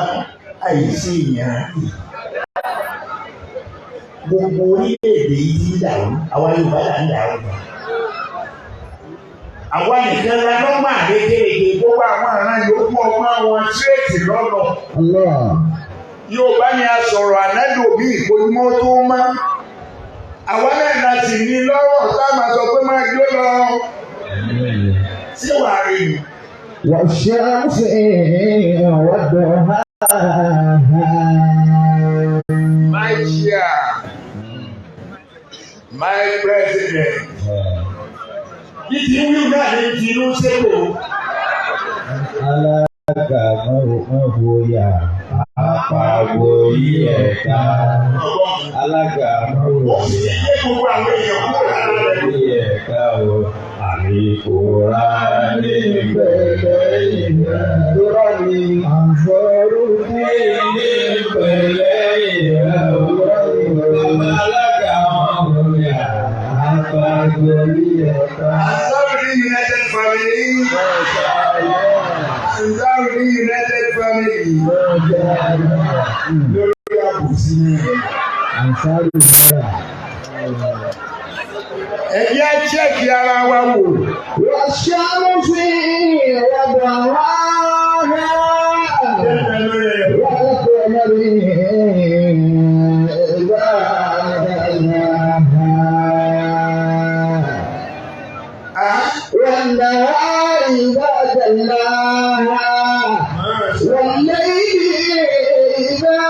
àìsí ìyàn. Gbogbo orílẹ̀-èdè yìí ti ń dàrú, àwa Yorùbá là ń dàrú. Àwa nìkan la lọ́gbà lékeleke gbogbo àwọn àrán yòókù ọgbọ́n àwọn tírèètì lọ́nà. Allah. Yorùbá ni a sọ̀rọ̀ ànádò bí ìkojúmọ́ tó mọ́. Àwa náà la sì ní lọ́rọ̀ tá a máa sọ pé máa jó lọ. Ṣé wàá rí i? والشمس وضحاها My chair, my president. Bí ti ń wíwú náà ní ti inú ṣètò. Alága mọ̀fóyà àpapọ̀ yí ẹ̀ka. Alága Ó sì ti lé gbogbo àwọn èèyàn kúrò lára rẹ̀. yí ẹ̀ka o. Àríkòrá ní pẹ̀lẹ́ ìrẹ́. Irọ́ ni àǹfọ̀rú Ní pẹ̀lẹ́ ìrẹ́ o. Alága mọ̀fóyà àpapọ̀ yí ẹ̀ka. Ansarudeen United Family lẹ́yìn lórí àbòsí ni. Ẹ̀jẹ̀ á chẹ́ẹ̀kì ara wa wò. والشمس وضحاها والقمر إذا تلاها والنهار إذا جلاها والليل إذا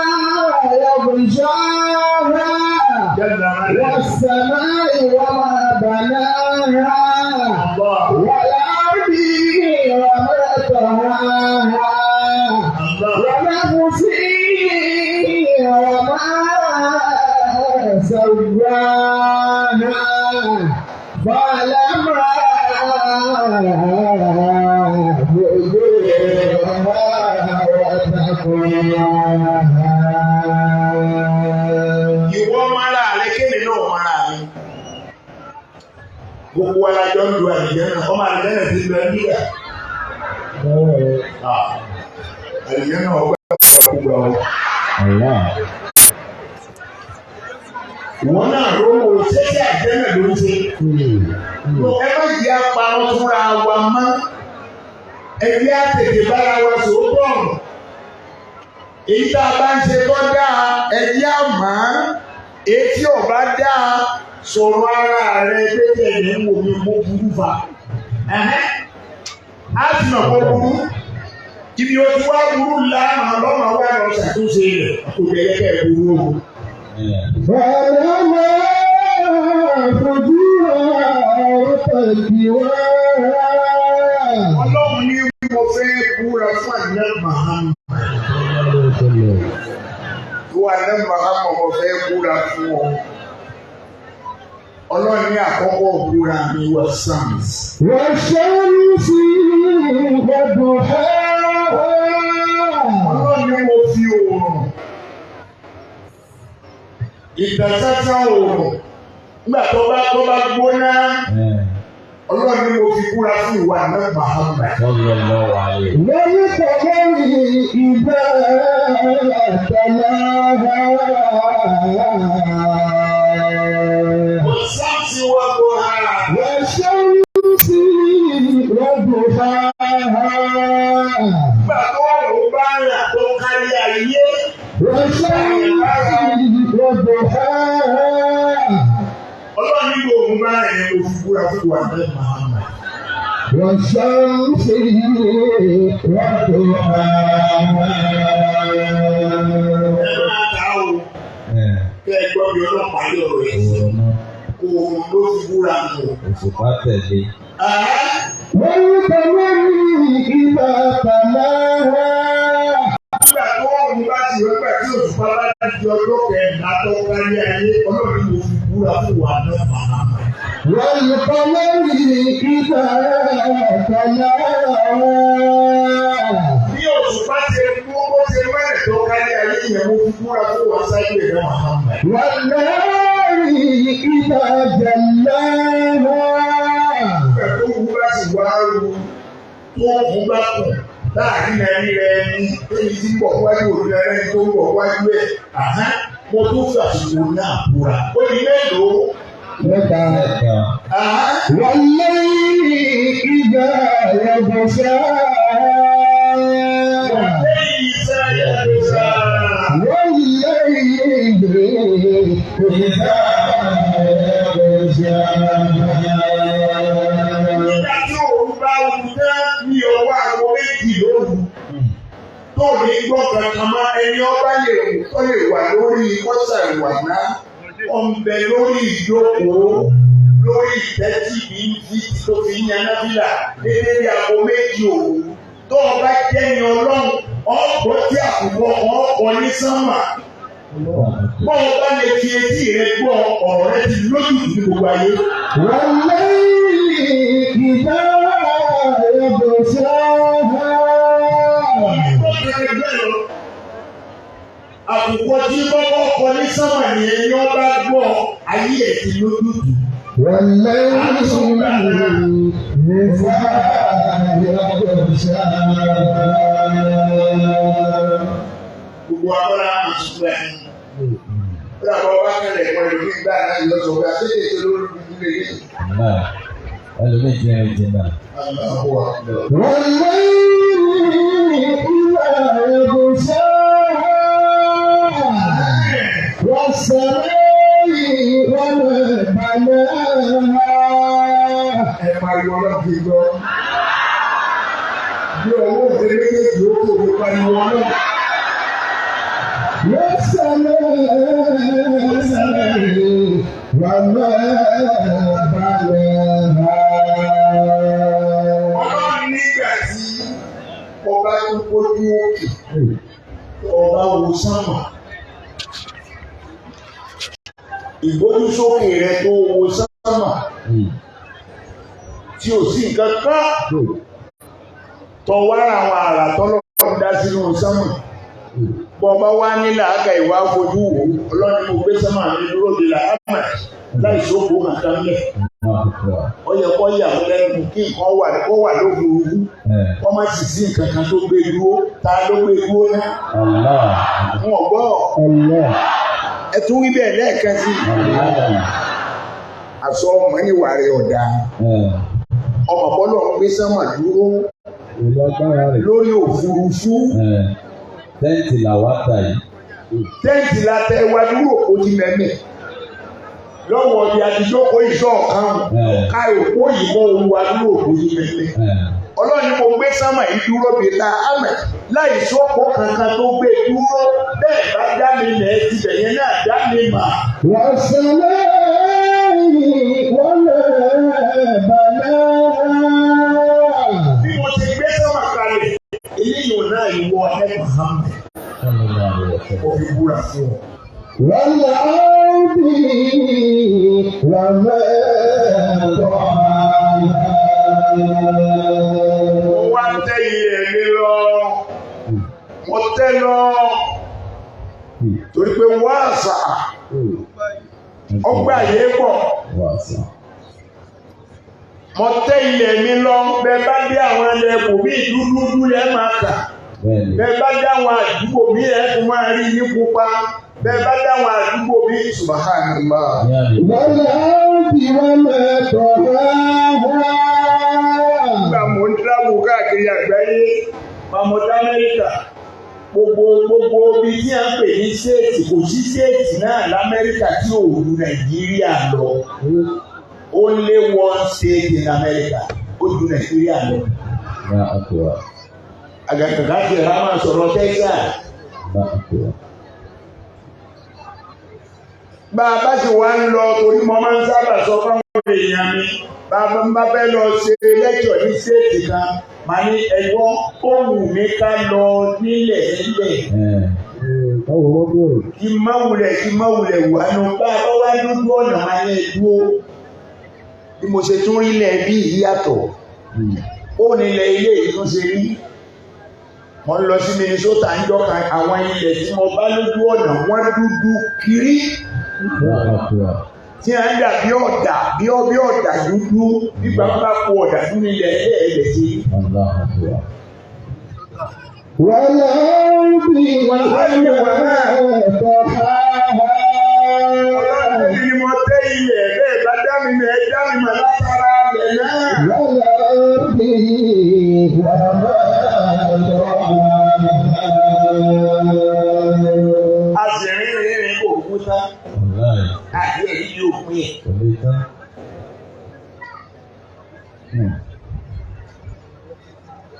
يغشاها والسماء وما بناها والأرض وما طحاها ونفس وما سواها فلما فجورها وتقواها. Ìwọ mara rẹ kéde náà mara mi. Gbogbo alájọ ń lu àlìjẹ́nà, ọmọ àlìjẹ́nà ti lọ níyà. Àlìjẹ́nà ọgbà ọgbà ọ. Ìwọ náà rówó ṣẹ́ṣẹ́ àlìjẹ́nà ló ń ṣe. Ẹ má jẹ́ aparọ́ fúnra wa mọ́. Ẹ jẹ́ àtètè bára wa sòótọ́ ọ̀rọ̀. Èyí tá a bá ń ṣe tó dáa, ẹ jẹ́ àmọ́. Èyí tí ò bá dáa, sọ̀rọ̀ ara rẹ pé tẹ̀lé ń wò mí mo burú fa. Á ti mọ̀ kó burú. Ibi o ti wá burú lánàá lọ́mọ wá lọ ṣàtúnṣe rẹ̀. Kò jẹ́ kẹ́ ẹ̀ burú o. فلما فجورها وتقواها. Ọlọ́run ní mo fẹ́ búra fún àná Muhammad. Ìwọ àná Muhammad mo fẹ́ búra fún ọ. Ọlọ́run ní àkọ́kọ́ búra mi wọ Sams. والشمس وضحاها. Ọlọ́run ní mo fi oòrùn. Ìtànsásá oòrùn. Nígbà tó bá gbóná, Ọlọ́run ní mo fi búra fún ìwọ àná Muhammad. Sallallahu alayhi. والقمر إذا تلاها. Wọ Sams wọ Buhari. والشمس وضحاها. Nígbà tó oòrùn bá rà tó kárí ayé. والشمس وضحاها. Ọlọ́run ní gbogbo bá rẹ̀ yẹn ló fi búra fún ìwà àná Muhammad. والشمس وضحاها. Ẹ máa ta o, kẹ́ ẹ gbọ́ bí ọlọ́pàá yọ̀ rẹ̀ sí. Òun náà Òun ló fi búra nù. òṣùpá tẹ̀lé. والقمر إذا تلاها. Nígbà tó òun bá ti rẹ́gbà tí òṣùpá bá di ọjọ́ kẹrìnlá tó kárí ayé, Ọlọ́run ló fi búra fún ìwà àná Muhammad. والقمر إذا تلاها. Bí òṣùpá ṣe mú bó ṣe mẹ́rẹ̀ tó kárí ayé yẹn, mo fi búra fún ìwà sáyé rẹ̀ Muhammad. والنهار إذا جلاها. Nígbà tó òun bá sì wá ru tó òun bá kù láàrin ẹni rẹ ní èyí tí ń bọ̀ wájú òun rẹ ní tó ń bọ̀ wájú ẹ̀. Mo tún fi àsìkò náà búra. Ó di mélòó? Mẹ́ta. Mẹ́ta. والليل إذا يغشاها. Lẹ́yìn iṣẹ́ yẹn والليل إذا يغشاها. Nígbà tí òun bá wù tán ní ọwọ́ aago 2 lóru. Tó ní gbọ́ kankan mọ́ ẹni ọba lè tó lè wà lórí kọ́sà ìwà náà. Ó ń bẹ lórí ìjókòó lórí ìtẹ́tì bí fi tó fi ń yan náfìlà dédé bí aago 2 òru. Tó o bá jẹ́ ní Ọlọ́run, ọ̀pọ̀ tí àkùkọ ọkọ̀ ní sánmà. Bọ́ ọ bá lè fi etí rẹ gbọ́ ọ̀rọ̀ rẹ ti lójú ní gbogbo ayé. والليل إذا يغشاها. Àkùkọ tí kọ́kọ́ kọ ní sánmà ni ẹni ọba gbọ́ ayé ẹ̀ ti lójútùú. والليل إذا يغشاها. Gbogbo abọ́lá máa sùn ẹ̀. Ó dàbọ̀ ọba kẹlẹ̀ pẹ̀lú bí gbà náà yọ sọ pé àti ètò lórí ìdílé yìí. Allah. Ẹlòmíì jẹ́ jìnnà. Allahu akbar. والليل إذا يغشاها والسماء وما بناها Ẹ pariwo ọlọ́run kí n gbọ́. Bí owó òṣèré méjèèjì ó kò ní pariwo ọlọ́run. والسماء وما بناها. Ọlọ́run nígbà tí ọba tó gbójú òkè ọba wo sánmà. Ìgbójúsókè rẹ tó wo sánmà tí ò sí nǹkan kan tọwọ́ àwọn àrà tọ́lọ́run dá sínú sánmà. Bọ́ ọba wá nílà ága ìwà fojú wò Ọlọ́run ni mo gbé sánmà mi dúró de làámà láì sóko kankan lẹ̀. Allahu akbar. Ó yẹ kó yà wọ́n lẹ́nu kí nǹkan wà kó wà lófurufú kó má sì sí nǹkan kan tó gbé dúró ta ló gbé dúró náà. Allah. Wọn gbọ́ Allah. ẹ tún wí bẹ́ẹ̀ lẹ́ẹ̀kan sí i. Allah. Àṣọ ọmọ níwà rẹ̀ ọ̀dà ọmọ bọ́lọ̀ ń gbé sánmà dúró Ìlú agbára rẹ̀. lórí òfurufú. Tẹ́ǹtì làwa tà yìí. Tẹ́ǹtì la tẹ wá dúró òpó ti mẹ́mẹ́ lọ́wọ́ bí adijọ́kọ̀ ìṣọ́ ọ̀kan ká òpó yìí mọ́ ohun wa dúró òpó ti mẹ́mẹ́. Ọlọ́run ni mo gbé sánmà yìí dúró bíi ta ahmed láì sọ́kò kankan tó gbé dúró bẹ́ẹ̀ bá dá mi mẹ́ tibẹ̀ yẹn náà dá mi mà. والسماء وما بناها. Bí mo ti gbé sánmà kalẹ̀ eléyìí ò náà ìwọ ẹ̀ Muhammed Sallallahu alaihi wasallam. ó fi búra fún ọ. والأرض وما طحاها. Mo wá tẹ́ ilẹ̀ mi lọ mo tẹ́ lọ torí pé wáàsà ọgbà yẹn pọ̀. Wàsà. Mo tẹ́ ilẹ̀ mi lọ bẹ́ẹ̀ bá dé àwọn ilẹ̀ bòmí dúdúdú lẹ́ máa kà. Bẹ́ẹ̀ni. Bẹ́ẹ̀ bá dáwọn àdúgbò mi ẹ̀ tún máa rí ní pupa. Bẹ́ẹ̀ bá dáwọn àdúgbò mi subhanallah. Ní àná. والأرض وما طحاها. Nígbà mò ń tíráàbù káàkiri àgbáyé, Mahmoud Amẹ́ríkà, gbogbo gbogbo ibi tí a ń pè ní ṣéètì kò sí ṣéètì náà l'Amẹ́ríkà tí ò ju Nàìjíríà lọ. Only one state in America ó ju Nàìjíríà lọ. Ya akbar. Àgàgàgà ti ẹ̀rọ máa sọ̀rọ̀ Texas. Ya akbar. Bá a bá sì wá ń lọ torí mo máa ń sábà sọ fáwọn èèyàn mi bá a bá fẹ́ lọ ṣe lẹ́kṣọ̀ ní ṣéètì kan màá ní ẹ̀gbọ́n ó wù mí ká lọ nílẹ̀ nílẹ̀ Báwo wọ́n bẹ̀rẹ̀? kí má wulẹ̀ kí má wulẹ̀ wà nù bá a bá wá dúdú ọ̀nà máa ní dúró bí mo ṣe tún rí ilẹ̀ bí yìí yàtọ̀ ó nílẹ̀ ilé yìí tún ṣe rí mo ń lọ sí Minnesota ń jọ kan àwọn ilẹ̀ tí mo bá lójú ọ̀nà wọ́n dúdú kiri Ya akbar. tí a ń dà bí ọ̀dà bí ọ bí ọ̀dà dúdú nígbà bá kó ọ̀dà dúdú ilẹ̀ ilẹ̀ ilẹ̀ sí. Allah akbar. والأرض وما طحاها. Ọlọ́run ni mo tẹ́ ilẹ̀ bẹ́ẹ̀ bá dá mi mọ̀ ẹ́ dá mi mọ̀ látara ilẹ̀ náà. والأرض وما طحاها. A sì rí rìnrìn kò kú tán Wallahi. àti èyí yóò pín ẹ̀. Kò lè tán.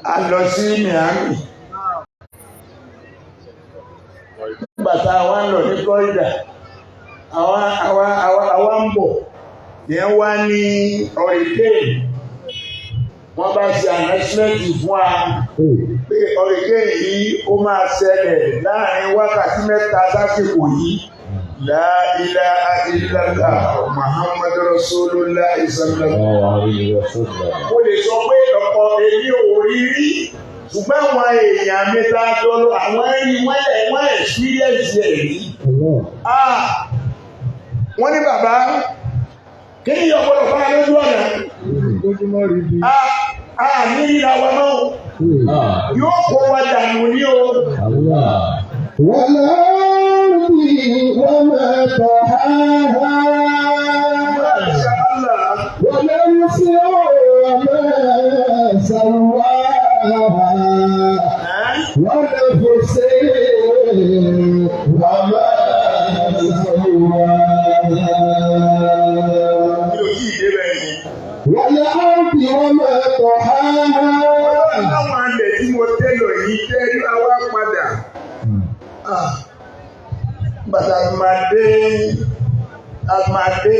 A lọ sí Miami. Nígbà tá a wá ń lọ ní Florida, àwa àwa àwa àwa ń bọ̀. Yẹn wá ní hurricane. Wọ́n bá ṣe announcement fún wa pé hurricane yìí ó máa ṣẹlẹ̀ láàrin wákàtí 3 sásìkò yìí. La ilaha illallah Muhammadu Rasulullah sallallahu Alaihi wasallam. mo lè sọ pé ọ̀pọ̀ èmi ò rí rí ṣùgbọ́n àwọn èèyàn mi ta jọ lọ àwọn rí wọ́n ẹ̀ wọ́n experience ẹ̀ rí. Ah! Wọ́n ní bàbá kí ni ọ̀pọ̀lọpọ̀ bá lójú ọ̀nà Lójúmọ́ rí bí. a ní ìlà wa náà Ah. yóò kó wa dànù ní o. Allah. والأرض وما طحاها. Masha Allah. ونفس وما سواها. Ẹ́? ونفس وما سواها. Mi ò tí ì débẹ̀ ni. والأرض وما طحاها. Láwọn alẹ̀ tí mo tẹ́lọ̀ yìí tẹ́ wá padà. Ah, bàtà máa dé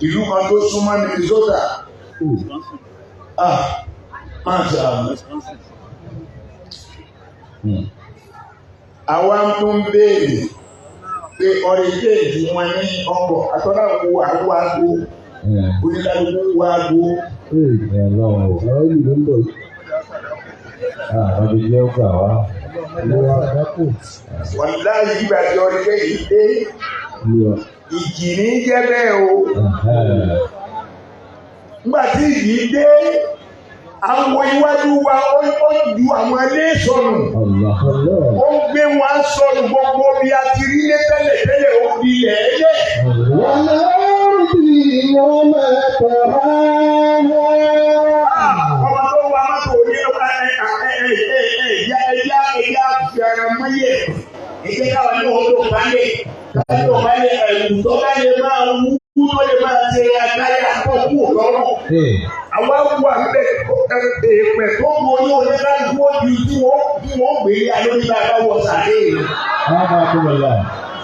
ìlú kan tó súnmọ́ Minnesota. Ah, Masha Allah. Àwa tún béèrè pé ọ̀rẹ́dẹ́ẹ̀dì wọn ní ọkọ̀ àtọ́lá wo àwọn aago, oníkálukú wo aago. Ẹ lọ́wọ́ o. Àwọn ìlú ló ń bọ̀ yìí. Àwọn ibi jẹ́ ó gbà wá. Ìlú wa àdákù. Wàláyé, ìgbà tí ọ̀rẹ́dẹ́ẹ̀dì dé, Ìlú wa. ìjì ní jẹ́ bẹ́ẹ̀ o. Nígbà tí ìjì dé, àwọn iwájú wa ó ju àwọn ilé sọnù. Allah. Allah. Ó ń gbé wọn sọnù, gbogbo bí a ti rí lé tẹ́lẹ̀ tẹ́lẹ̀, ó di lẹ́ẹ̀lẹ́. والأرض وما طحاها. Ọba tó wà mọ́tò ní ẹ̀yà ẹ̀yà ẹ̀yà fẹ̀rẹ̀ mọ́yẹ̀. Ẹ̀jẹ̀ káwọn ní ọdún balẹ̀. Káwọn balẹ̀ ẹ̀rù tó bá lè máa wú tó lè máa ṣe agbáyà pọ̀ kú lọ́rùn. Ee. Àwa wà bẹ èèpẹ̀ tó borí oníkálukú ó di tí wọ́n gbé yá lórí bá a bá wọ sàlẹ̀ yìí. Wọ́n máa kó wọn lọ.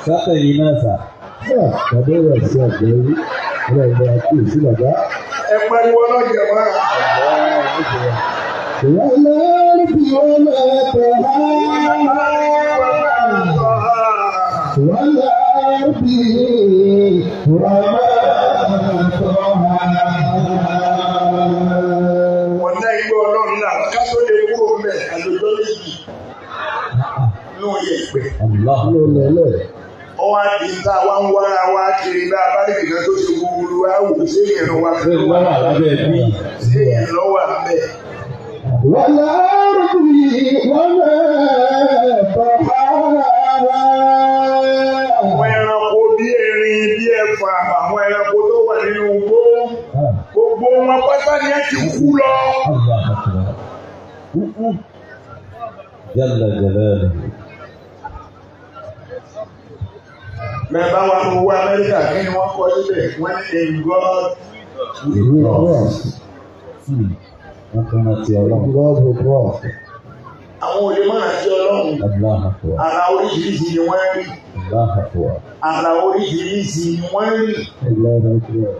Sátẹ̀ yìí náà sà. Bàbá wà sí àgbẹ̀wò. Ọlọ́run bá kú sí bàbá. Ẹ pariwo ọlọ́jẹ̀ wá. والأرض وما طحاها. والأرض وما طحاها. Wọ́n igbó ọlọ́run náà ká tó lè kúrò mẹ́ àlejò méjì ní òye ìpè. Allah. Lọ́lọ́lọ́. Ọwọ́ àti ìta wa ń wára wa kiri bá a bá lè kìkan tó ti wúru wá wò sí ìrìn wa. Ṣé lọ́wọ́ lábẹ́ bí? Sí ìrìn lọ́wọ́ àbẹ̀. والأرض وما طحاها. Àwọn ẹranko bí erin, bí ẹ̀fà, àwọn ẹranko tó wà nínú igbó, gbogbo wọn pátá ni ẹ ti kú lọ. Allah akbar. Jalla jalaluhu. Bẹ́ẹ̀ bá wà owó Amẹ́ríkà, kí ni wọ́n kọ́ síbẹ̀? Wọ́n ní "In God We trust. Wọ́n tún rántí Ọlọ́run. God we trust. Àwọn olè mọ́nà sí Ọlọ́run. Allah akbar. Ara oríṣiríṣi ni wọ́n rí. Allah akbar. Ara oríṣiríṣi ni wọ́n rí. Allahu Akbar.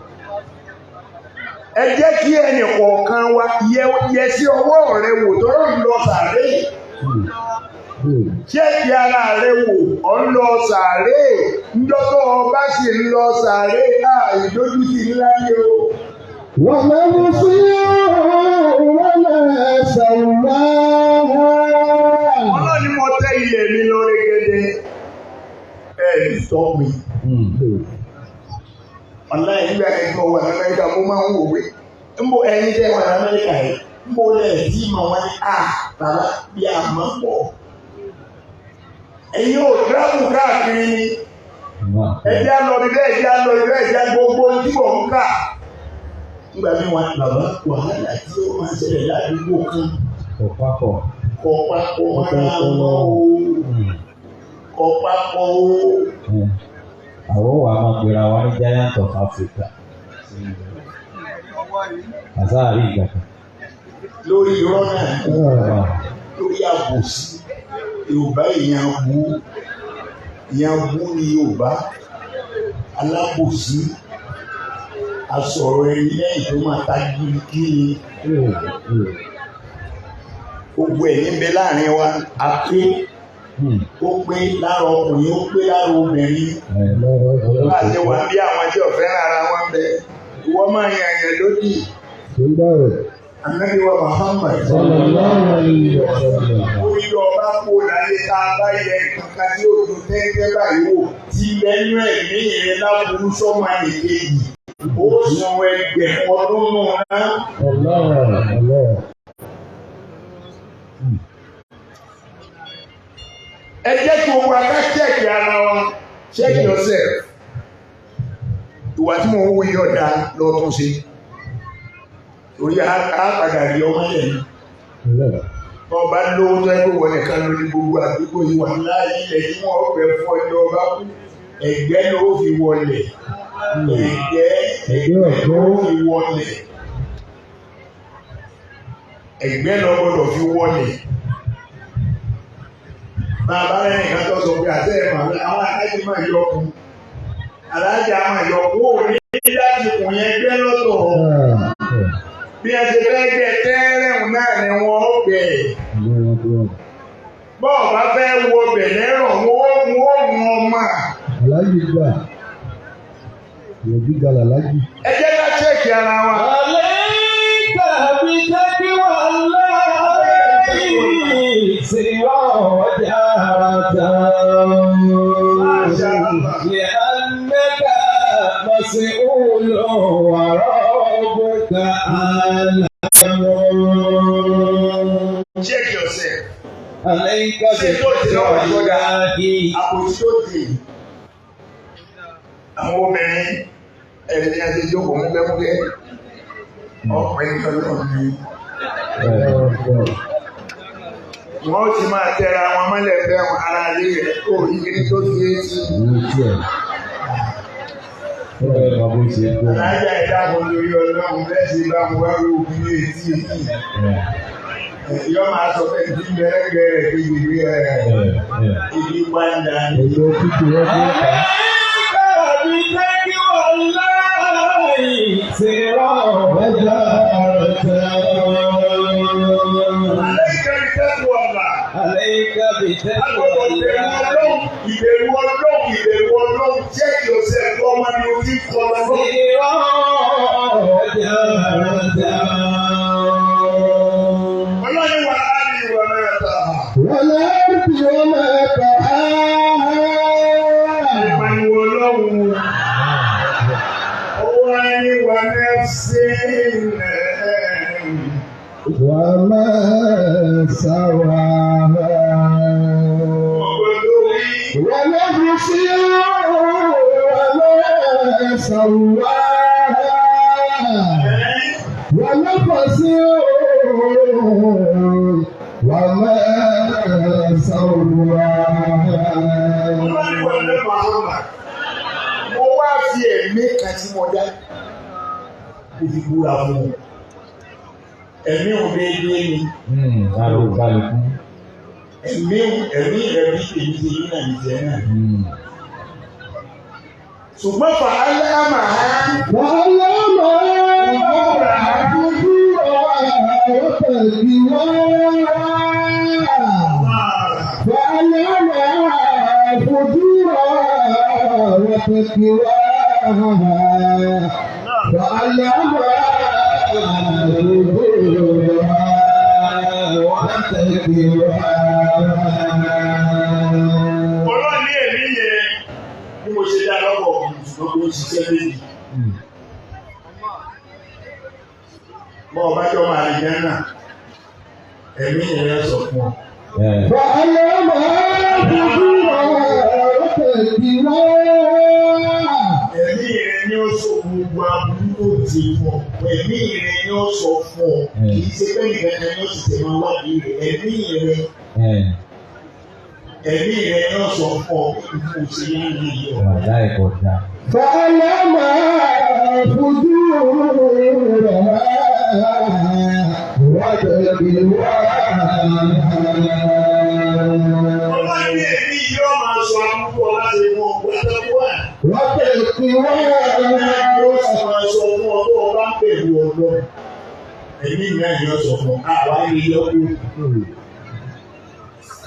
Ẹ jẹ́ kí ẹnì kọ̀ọ̀kan wa yẹ sí ọwọ́ rẹ wò tọ́rọ̀ ń lọ sàárè. Ṣẹ́ẹ̀kì ara rẹ wò, ọ̀ ń lọ sàárè. Ńjọ́ tó o bá sì ń lọ sàárè, á ìdójútì ńlá ni o. ونفس وما سواها. Ọlọ́run ni mo tẹ́ ilẹ̀ mi lọ rẹ́gẹ́dẹ́. Ẹ tọ́ mi. Ọ̀la ìgbà ẹ̀gbọ́n wà ní Amẹ́ríkà, mo máa ń wò pé ń bo ẹyin tẹ́ wà ní Amẹ́ríkà yìí, ń bo lẹ̀ tí mà wọ́n ní à bàbá bí a máa pọ̀. Ẹ̀yin ò tíráàbù káàkiri ni. Ẹ̀jẹ̀ á lọ bí bẹ́ẹ̀, ẹ̀jẹ̀ á lọ bí bẹ́ẹ̀, ẹ̀jẹ̀ á gbogbo tí mò ń kà. Nígbà míì wọn bàbá, wàhálà tí ó máa ń ṣẹlẹ̀ ládùúgbò kan Kò papọ̀. kò papọ̀ mọ́ra wọn o, kò papọ̀ o. Àwọn wà máa pera wa ní Giant of Africa. Àsáàrí ìgbà kan. Lórí irọ́ náà, lórí àbòsí. Yorùbá, èèyàn bú, èèyàn bú ni Yorùbá, alábòsí, asọ̀rọ̀ ẹni lẹ́yìn tó máa ta gírígírí. Gbogbo ẹ̀ níbẹ̀ láàrin wa, àpé ó pé lára ọkùnrin, ó pé lára obìnrin. Láti wà bí àwọn tí ò fẹ́ràn ara wọn bẹ, ìwọ máa yàn yàn lódì. Ànábì wa Muhammad, ó ní ọba kó láyé, tá a bá yẹ kankan tí ó dùn tẹ́tẹ́ báyìí wò tí lẹ́nu ẹ̀mí rẹ̀ láburú sọ́mọ nìkejì, ó sun 1000 ọdún nù náà. Allah, Allah. Ẹ jẹ́ kí gbogbo aká check ara wa. Check yourself. Ìwà tí mò ń wo yìí ọ̀dà lọ tún ṣe. Torí á padà rí ọmọ yẹn. Ọba lówó tó ẹgbẹ́ wọn nìkan lórí gbogbo àdúgbò yìí wà láàyè ilẹ̀ tí wọ́n fẹ́ fún ọjọ́ ọba kú. Ẹ̀gbẹ́ ló fi wọlé. Ẹ̀gbẹ́ ló fi wọlé. Ẹ̀gbẹ́ lọ gbọ́dọ̀ fi wọlé. Bàbá rẹ̀ nìkan tó sọ pé àti ẹ̀mọ̀ àwọn aláàjì máa yọ ọkùn. Aláàjì máa yọ ọkùn. Ó ní láti kùn yẹn gbẹ́ lọ́tọ̀. Bí ẹ ṣe fẹ́ gbẹ tẹ́rẹ̀hùn náà ni wọ́n gbẹ̀. Bọ́ọ̀ bá fẹ́ wọ bẹ̀ lẹ́rọ̀ wọ́n ó mú ọmọ. Aláàjì gbà. Ìyẹn gíga làlájì. Ẹ jẹ́ ká check ara wa. عليك بتقوى الله سوى وجهرة لأنك مسؤول وربك أعلم. Check yourself. عليك Ṣé tó ti lọ́wọ́ بتقوى ìjọba الله. Àpòtí tó ti. Àwọn obìnrin ẹ̀rẹ̀ tí a ti jókòó múkẹ́múkẹ́. Ọkùnrin ọlọ́run ni. Wọ́n ti máa tẹra wọn mọ́lẹ̀ bẹ́ẹ̀ wọn ara lé rẹ̀ kó ìgbìrì tó ti é sí. Alájà ìdáàbò lórí ọlọ́run bẹ́ẹ̀ sì bá wọn wá rí òkú ní etí yìí. Yọ́ máa sọ pé ìdí bẹ́rẹ̀gẹ́ rẹ̀ kejì rí ẹ̀ ibi pàǹdà ni. Ẹ̀yọ́ títí wọ́n fi ń kà á. عليك بتقوى الله سوى وجهرة. Aláìka ìtẹ́kù ọ̀la. عليك بتقوى Agbọ́dọ̀ bẹ̀rù الله. ọlọ́run, ìbẹ̀rù ọlọ́run, ìbẹ̀rù ọlọ́run. Check yourself, ọmọ ni o ti kọ́ ọ lọ. سوى وجهرة. Ọlọ́run wà á ní ìwà mẹ́ta. والأرض وما طحاها. Ìpariwo ọlọ́run. Ó wá ní wà mẹ́sẹ̀. وما سواها. Ọgbọ́n lórí. ونفس وما سواها. ونفس وما سواها. Ọlọ́run wà ní Muhammad. Mo wá fi ẹ̀mí kan tí mo dá. Mo fi búra fún un. Ẹ̀mí ò déédéé ni. Ẹ̀mí ẹ̀mí rẹ̀ bí èmi ṣe yí náà nìjẹ́ náà. Ṣùgbọ́n fàálà màá. وعلمها فجورها وتقواها. فألهمها فجورها وتقواها. فألهمها فجورها وتقواها. Ọlọ́run ní ẹ̀mí yẹn bí mo ṣe dá lọ́wọ́ ṣùgbọ́n kò ṣiṣẹ́ méjì. Bọ́ ọba jọ máa rí yẹn náà, ẹ̀mí yẹn yẹn sọ fún ọ. فألهمها فجورها وتقواها. Ẹ̀mí rẹ ni ó sọ gbogbo aburú tó ti fún ọ. Ẹ̀mí rẹ ni ó sọ fún ọ. Kì í ṣe pé nìkan ni ó sì ṣe máa wádìí rẹ̀. Ẹ̀mí rẹ ni ó sọ fún ọ pé ìfún òṣèlú yìí yọ. فألهمها فجورها وتقواها. Ọlọ́run ní ẹ̀mí yóò máa sọ aburú ọ láti mú ọ pátákó. وتقواها. Ó sì máa sọ fún ọ tó o bá ń bẹ̀rù ọlọ́run. Ẹ̀mí ìyá ìyá sọ fún ọ, àwa lè yọ kú.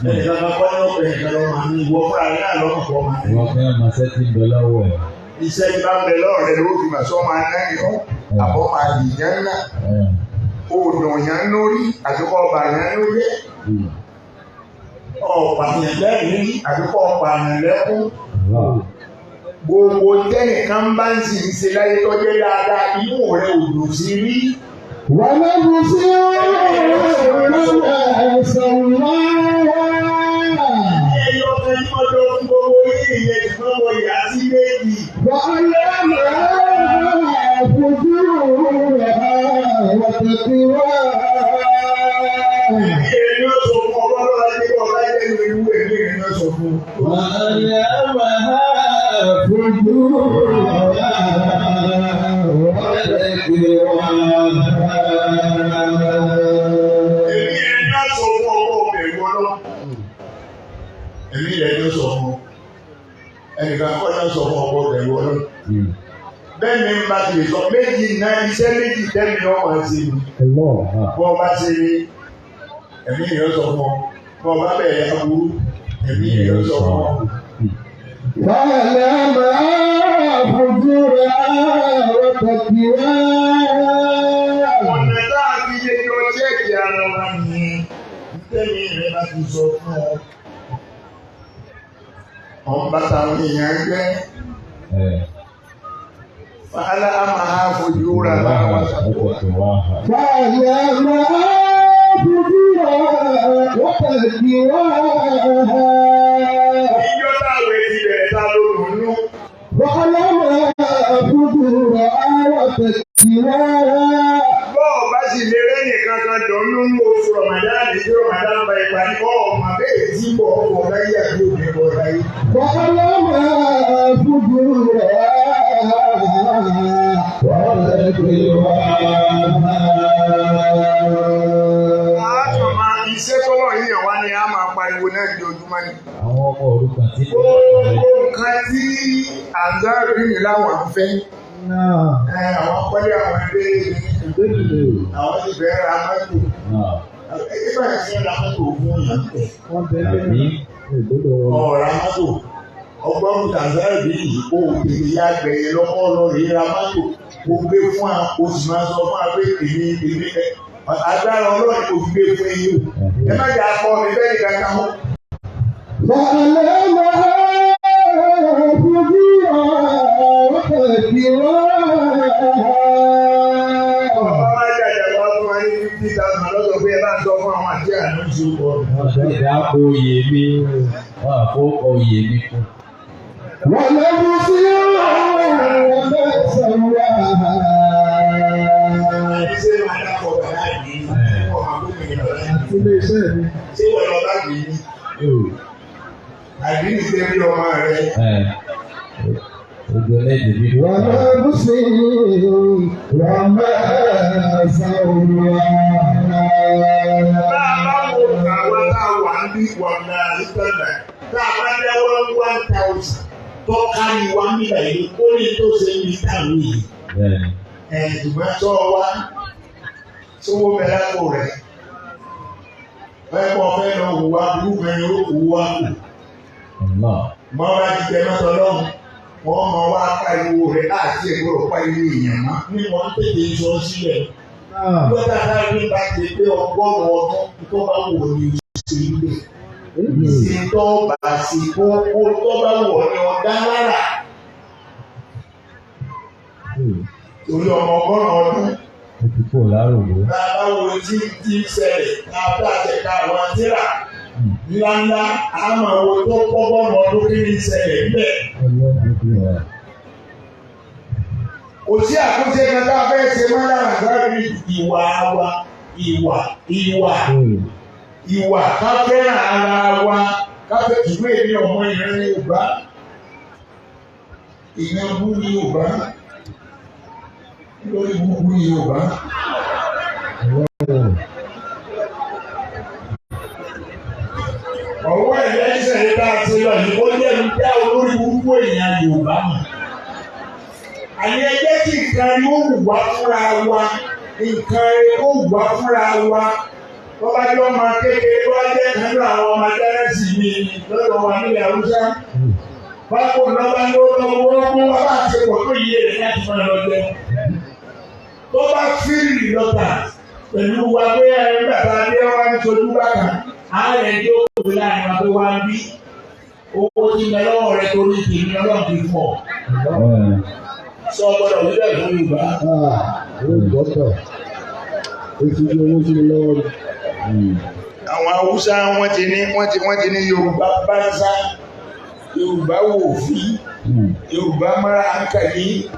Ẹnìkan kan kọ́ ní ọ̀pẹ nìkan lọ́mọ àmì ìwọ fúnra rẹ̀ náà lọ́mọ kọ́ máa ní. Wọ́n fẹ́ máa ṣẹ́ tí ń bẹ lọ́wọ́ ẹ̀. Iṣẹ́ tí bá ń bẹ lọ́rọ̀ rẹ̀ ló fi mà sọ́ máa ná yọ, àbọ̀ máa lì yẹn náà. Oòdùn yẹn lórí àtikọ́ ọba yẹn lórí. Ọ̀pá yẹn lẹ́rìí àtikọ́ ọ̀pá yẹn lẹ́kún. Gbogbo tẹ́nìkan bá ń sì ń ṣe láyé tó jẹ́ dáadáa, inú rẹ̀ ò dùn sí rí. ونفس وما سواها. Ẹyọ وألهمها فجورها وتقواها. Ẹ̀mí rẹ̀ ni ó sọ fún ọ bọ́lá láti bọ́ láyé ìlú ẹ̀mí rẹ̀ ni ó sọ fún ọ. وألهمها فجورها وتقواها. Ẹ̀mí rẹ̀ ni ó sọ fún ọ kó o bẹ̀rù Ọlọ́run. Ẹ̀mí rẹ̀ ni ó sọ fún ọ. Ẹnìkan kọ́ ni ó sọ fún ọ kó o bẹ̀rù Ọlọ́run. Bẹ́ẹ̀ ni bá ti lè sọ méjì náà iṣẹ́ méjì tẹ́mi ọmọ ṣe ni. Bọ́ ọ bá ṣe ẹ̀mí rẹ̀ ó sọ fún ọ. Bọ́ ọ bá bẹ̀rẹ̀ aburú ẹ̀mí rẹ̀ ó sọ fún ọ. وألهمها فجورها وتقواها. Ọ̀nà tá a fi yẹ kí ọ ṣẹ́ẹ̀kì ara wa nìyẹn. Tẹ́mi rẹ̀ bá ti sọ fún ọ. Ọ̀n bàtà àwọn èèyàn gbẹ́. Wàhálà á máa fojú ra bá wa sàkóso. فألهمها فجورها وتقواها. Ìjọ táwọn èyí bẹ̀rẹ̀ ta ló lù nú. وألهمها فجورها وتقواها. Bọ́ọ̀ bá sì lè rẹ́nì kankan dùn nínú oṣù Ramadan tí Ramadan bá ipa ní ọ̀ọ́mà bẹ́ẹ̀ tí bọ̀ ọ̀pọ̀ láyé àbí òní bọ̀ láyé. وألهمها فجورها وتقواها. A kàn máa iṣẹ́ tọ́lọ̀ yíyan wá ni a máa pariwo náà di ojúmọ́ ni. Àwọn ọmọ òrukàn tí Gbogbo nǹkan tí àǹzáàrí ní láwọn ń fẹ́. Ẹ, àwọn pẹ́lú àwọn ẹgbẹ́ àwọn ti fẹ́ ra mọ́tò. Ẹgbẹ́ báyìí ti ń ra mọ́tò fún yàn tẹ̀. àbí Ọ̀ra mọ́tò. Ọgbọ́n tàǹzáàrí yìí kó o tètè yá gbẹ̀yẹ lọ́kọ́ lọ rí ra mọ́tò. Kó gbé fún wa, o sì máa sọ fún wa pé èmi èmi ẹ agbára Ọlọ́run kò fi gbé fún yín o. Ẹ má jà kọ́ mi bẹ́ẹ̀ ni kankan mọ́. وألهمها فجورها وتقواها. Bàbá wa jàjà wá fún wa ní 50,000 lọ́sọ̀ pé ẹ bá ń sọ fún àwọn àti àná ìṣe ọkọ. ìdá oyè mi wọn àkó oyè mi kú. ونفس وما سواها. Ṣé máa dákọ̀ bàbá yìí? Ọmọ gómìnà bàbá yìí. Ṣé wọ́n lọ bá yìí ni? Àbí ní ṣe bí ọmọ rẹ? Ojú ẹlẹ́dẹ̀ bí ونفس وما سواها. Bá a bá wo àwọn tá a wà ń bí wọ̀nà ìtọ́nà tá a bá dá 1,000 tọ́ka ni wá ń bíbà yìí ó ní tó ṣe ń bí táwọn yìí. Bẹ́ẹ̀ni. Ẹ̀ ṣùgbọ́n tó wá sówó bẹ lápò rẹ̀. Bẹ́ẹ̀ kọ́ fẹ́ lọ hùwà burúkú ẹni ó hùwà kù. Allah. Mọ bá ti jẹ mọ́tò lọ́hùn wọ́n mọ wá pariwo rẹ̀ láti ẹ̀gbọ́dọ̀ pariwo èèyàn mọ́ ní wọ́n tètè sọ sílẹ̀. Lọ́dà láàrin bá ti pé 100 ọdún tó bá wù ní oṣù ilé. Ṣé tó bá sí kókó tó bá wù ní ọ̀dá lára. Torí ọmọ 100 ọdún Ó ti kó lárògbó. bá a bá wo tí tí ń ṣẹlẹ̀ tá a bá tẹ̀ka àwọn tíra ńláńlá a máa wo tó pọ́gọ́rùn ọdún kí ní ṣẹlẹ̀ ńbẹ̀. Kò sí àkóso kan tá a fẹ́ ṣe máa dára sáré ìwà wa ìwà ìwà ìwà ká fẹ́ràn ara wa ká fẹ́ ṣùgbọ́n èmi ọmọ ìran Yorùbá ìran bú ní Yorùbá lórí búburú Yorùbá. Ọwọ́ ẹ̀lẹ́sẹ̀ yìí tá a ti lọ yìí ó jẹ́ mi dá olórí burúkú èèyàn Yorùbá mọ̀. Àní ẹgbẹ́ tí nǹkan yóò wù wá fúnra wa nǹkan yóò wù wá fúnra wa. Wọ́n bá jọ ọmọ kékeré tó wá jẹ́ kan nínú àwọn ọmọ jẹ́rẹ́sì mi lọ́dọ̀ wa nílẹ̀ Haúsá. Báwo ni wọ́n bá ní ó lọ́wọ́ wọ́n wá bá ṣe pọ̀ tó yé rẹ̀ láti máa lọ jẹ. Tó bá fírì lọ́tà pẹ̀lú wa pé ẹni bàbá adé wá ní sojú bákan ààrẹ tó kù láàrin wa pé wá ń bí owó tí ń bẹ lọ́wọ́ rẹ torí tèmi Ọlọ́run ti fún ọ. Sọ gbọ́dọ̀ wí bẹ́ẹ̀ fún Yorùbá. Àwọn Haúsá wọ́n ti ní Yorùbá báńsá Yorùbá wò fí. Yorùbá mara hankali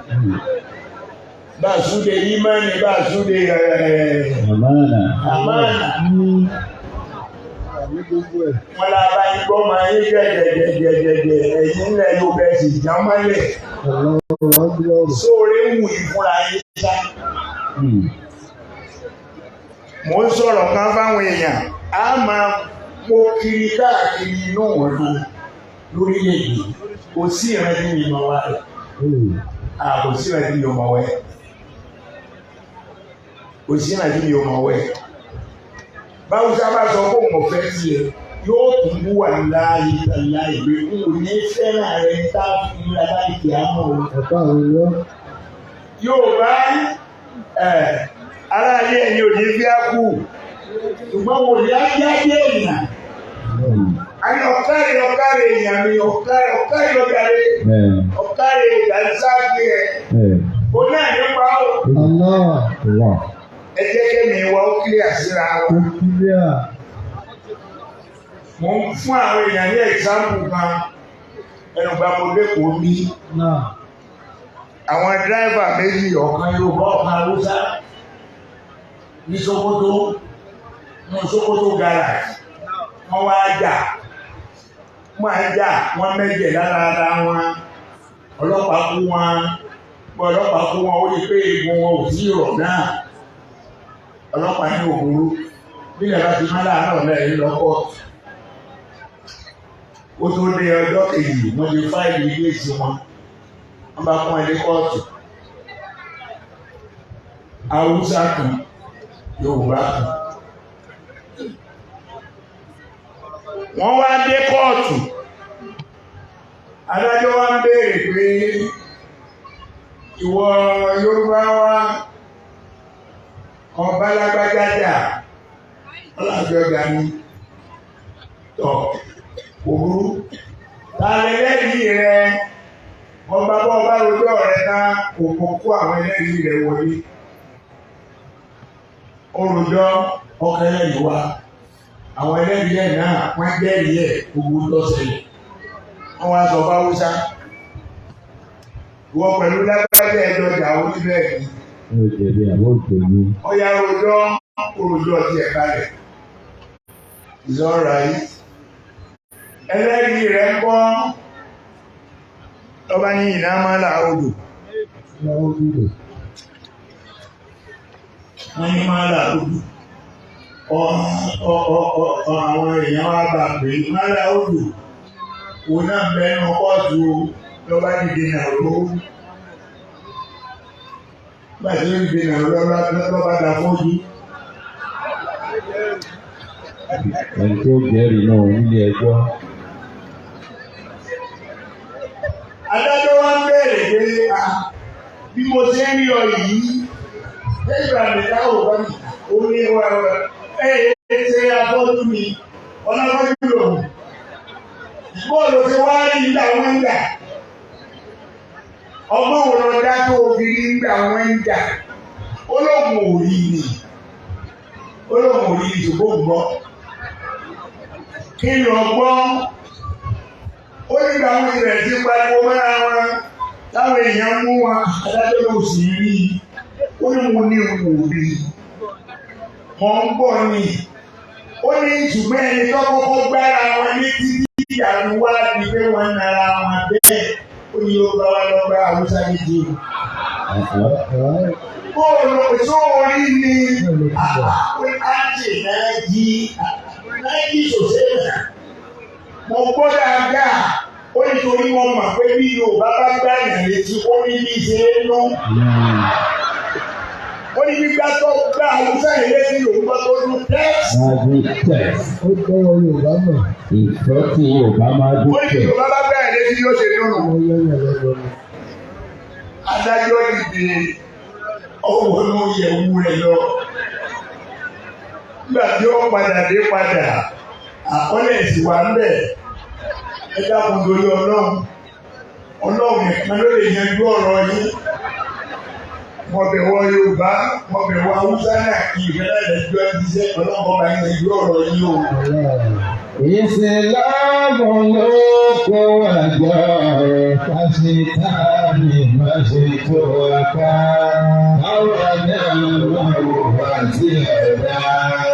ba su da imani, ba su da Àmánà. amana. Àmì gbogbo ẹ̀. Wọn la bá yín gbọ́ máa yín gẹ̀gẹ̀gẹ̀gẹ̀gẹ̀, ẹ̀yin ńlẹ̀ yóò bẹ̀ sì já mọ́lẹ̀. Allahu Akbar. Sóore wù yín fúnra yín sá. Mò ń sọ̀rọ̀ kan fáwọn èèyàn, a máa mú kiri káàkiri inú òdu lórílẹ̀-èdè, kò sí ìrántí mi mọ̀ wá rẹ̀. Kò sí ìrántí mi ò mọ̀ wẹ́. Kò sí ìrántí mi ò mọ̀ wẹ́. Báwùsá bá sọ pé òun ò fẹ́ tiẹ̀, yóò tún bú wà láàyè láàyè pé n ò ní fẹ́ràn rẹ̀ tá a fi ra láì kí á mọ̀ o. Ọ̀tá àwọn èèyàn. Yóò bá aráalé ẹ̀yin ò ní fi á kú, ṣùgbọ́n wò ní ájá èèyàn. A ní ọ̀kárẹ̀ ọ̀kárẹ̀ èèyàn mi, ọ̀kárẹ̀ ọ̀kárẹ̀ ọ̀kárẹ̀ ọ̀kárẹ̀ ìdánsáàkì ẹ̀. Ó náà nípa ó. Allah. Allah. Ẹ jẹ́ kẹ́mi wa ó kílíà síra wa. Ó kílíà. Mo ń fún àwọn èèyàn ní ẹ̀sáǹpù kan, ẹnu gba mo lẹ́kọ̀ọ́ mi. Náà. Àwọn dírẹ́fà méjì, ọ̀kan Yorùbá, ọ̀kan Haúsá, ní Sókótó, ní Sókótó garage, wọ́n wá jà, wọ́n á jà, wọ́n mẹ́jẹ̀ lára ara wọn, ọlọ́pàá kú wọn, bọ́ ọlọ́pàá kú wọn, ó rí pé eegun wọn ò sí rọ̀ náà, ọlọ́pàá ní òwúrú bí ìyàrá ti má láàárọ̀ náà yìí lọ́kọ́ ó tó dé ọjọ́ kejì, wọ́n ti fáìlì ilé ìsìn wọn, wọ́n bá kún ẹni kóòtù, Haúsá kan, Yorùbá kan. Wọ́n wá dé kóòtù, adájọ́ wá ń béèrè pé, ìwọ Yorùbá wá, ọba lágbájá jà, ọlọ́jọ́ ní tọ̀ òru, ta lẹ́lẹ́rìí rẹ? Ọba bọ́ ọba rojọ́ rẹ ná òkú kó àwọn ẹlẹ́rìí rẹ wọlé. Orojọ́ ọkọ ẹlẹ́rìí wa, àwọn ẹlẹ́rìí ẹ̀ náà wọ́n jẹ́rìí ẹ̀ gbogbo tó ṣẹlẹ̀. Wọ́n wá sọ fún Haúsá, ìwọ pẹ̀lú lágbájá ẹjọ́ jà, ó ní bẹ́ẹ̀ ni. Ó jẹ̀bi àbó jẹ̀bi. Ọya rojọ́, orojọ́ tiẹ̀ kalẹ̀. It's all right. Ẹlẹ́rìí rẹ̀ ń kọ́? Ọba ní ìná máa là odò. Láwọn dúró. Wọ́n ní máa là odò. Àwọn èèyàn wá gbà pé máa là odò òun náà bẹ́ẹ̀ kóòtù o. Lọ́ba dìde náà ló gbàtí ó dìde náà lọ́ba dà fọ́jú. Ẹni tó jẹ́rìí náà nílé ẹjọ́. Adájọ́ wa ń bẹ̀rẹ̀ pé bí mo ṣe ń rí ọ yìí nígbà mẹ́ta ò bá mi, ó ní wà ẹ ẹ ṣe afọ́jú mi, ọlọ́fọ́jú lòun, bọ́ọ̀lù ti wá rí nígbà wọ́n ń jà, ọgbọ́n wo lọ dá tó o fi rí nígbà wọ́n ń jà? Ó lóun ò rí ni, ó lóun ò rí ni, ṣùgbọ́n gbọ́ kí ni ọgbọ́n ó nígbà wọn ti bẹ̀rẹ̀ sí pariwo mọ́ra wọn táwọn èèyàn mú wọn. Adájọ́ ló sì rí i, ó ní mo ní wò rí i, mọ̀ ń bọ̀ ni. Ó ní ṣùgbọ́n ẹni tó kọ́kọ́ gbára wọn ní títí ìyàwó wá di pé wọ́n ń nara wọn bẹ́ẹ̀, ó ní ó bá wa lọ bá Haúsá méjì o. Bóòlù sóorí ni àti náà jí náà jí sòsè náà. Mo gbọ́ dáadáa, ó ní torí wọn mọ̀ pé bí Yorùbá bá gbá yàn létí, ó ní bí ṣe é nú. Ó ní gbígbá tó gbá Haúsá yìí létí, Yorùbá tó dún tẹ́ẹ̀sì. Máa dún tẹ̀. Ó gbọ́wọ́ Yorùbá mọ̀. Ìfẹ́ tí Yorùbá máa dún Ó ní bí tẹ̀. Yorùbá bá gbá yàn létí yóò ṣe dún nù. Wọ́n yẹ́yẹ̀ lọ́dọ̀ ni. Adájọ́ dìde, ọwọ́ ló yẹ̀wù rẹ̀ lọ. Nígbà tí ó padà dé padà, àkọọ́lẹ̀ sì wà ń bẹ̀. Ẹ dákun torí Ọlọ́run, Ọlọ́run nìkan ló lè yanjú ọ̀rọ̀ yín. Mo bẹ̀ wọ Yorùbá, mo bẹ̀ wọ Haúsá náà kí ìfẹ́ náà lẹ́jọ́ ẹ ti ṣe Ọlọ́run kọ́ bá yín yanjú ọ̀rọ̀ yín o. Ìsìlámù ló kó àjọ. Káṣítáàní má ṣe tó wa ká. Káwa náà má hùwà tí ọ̀dà.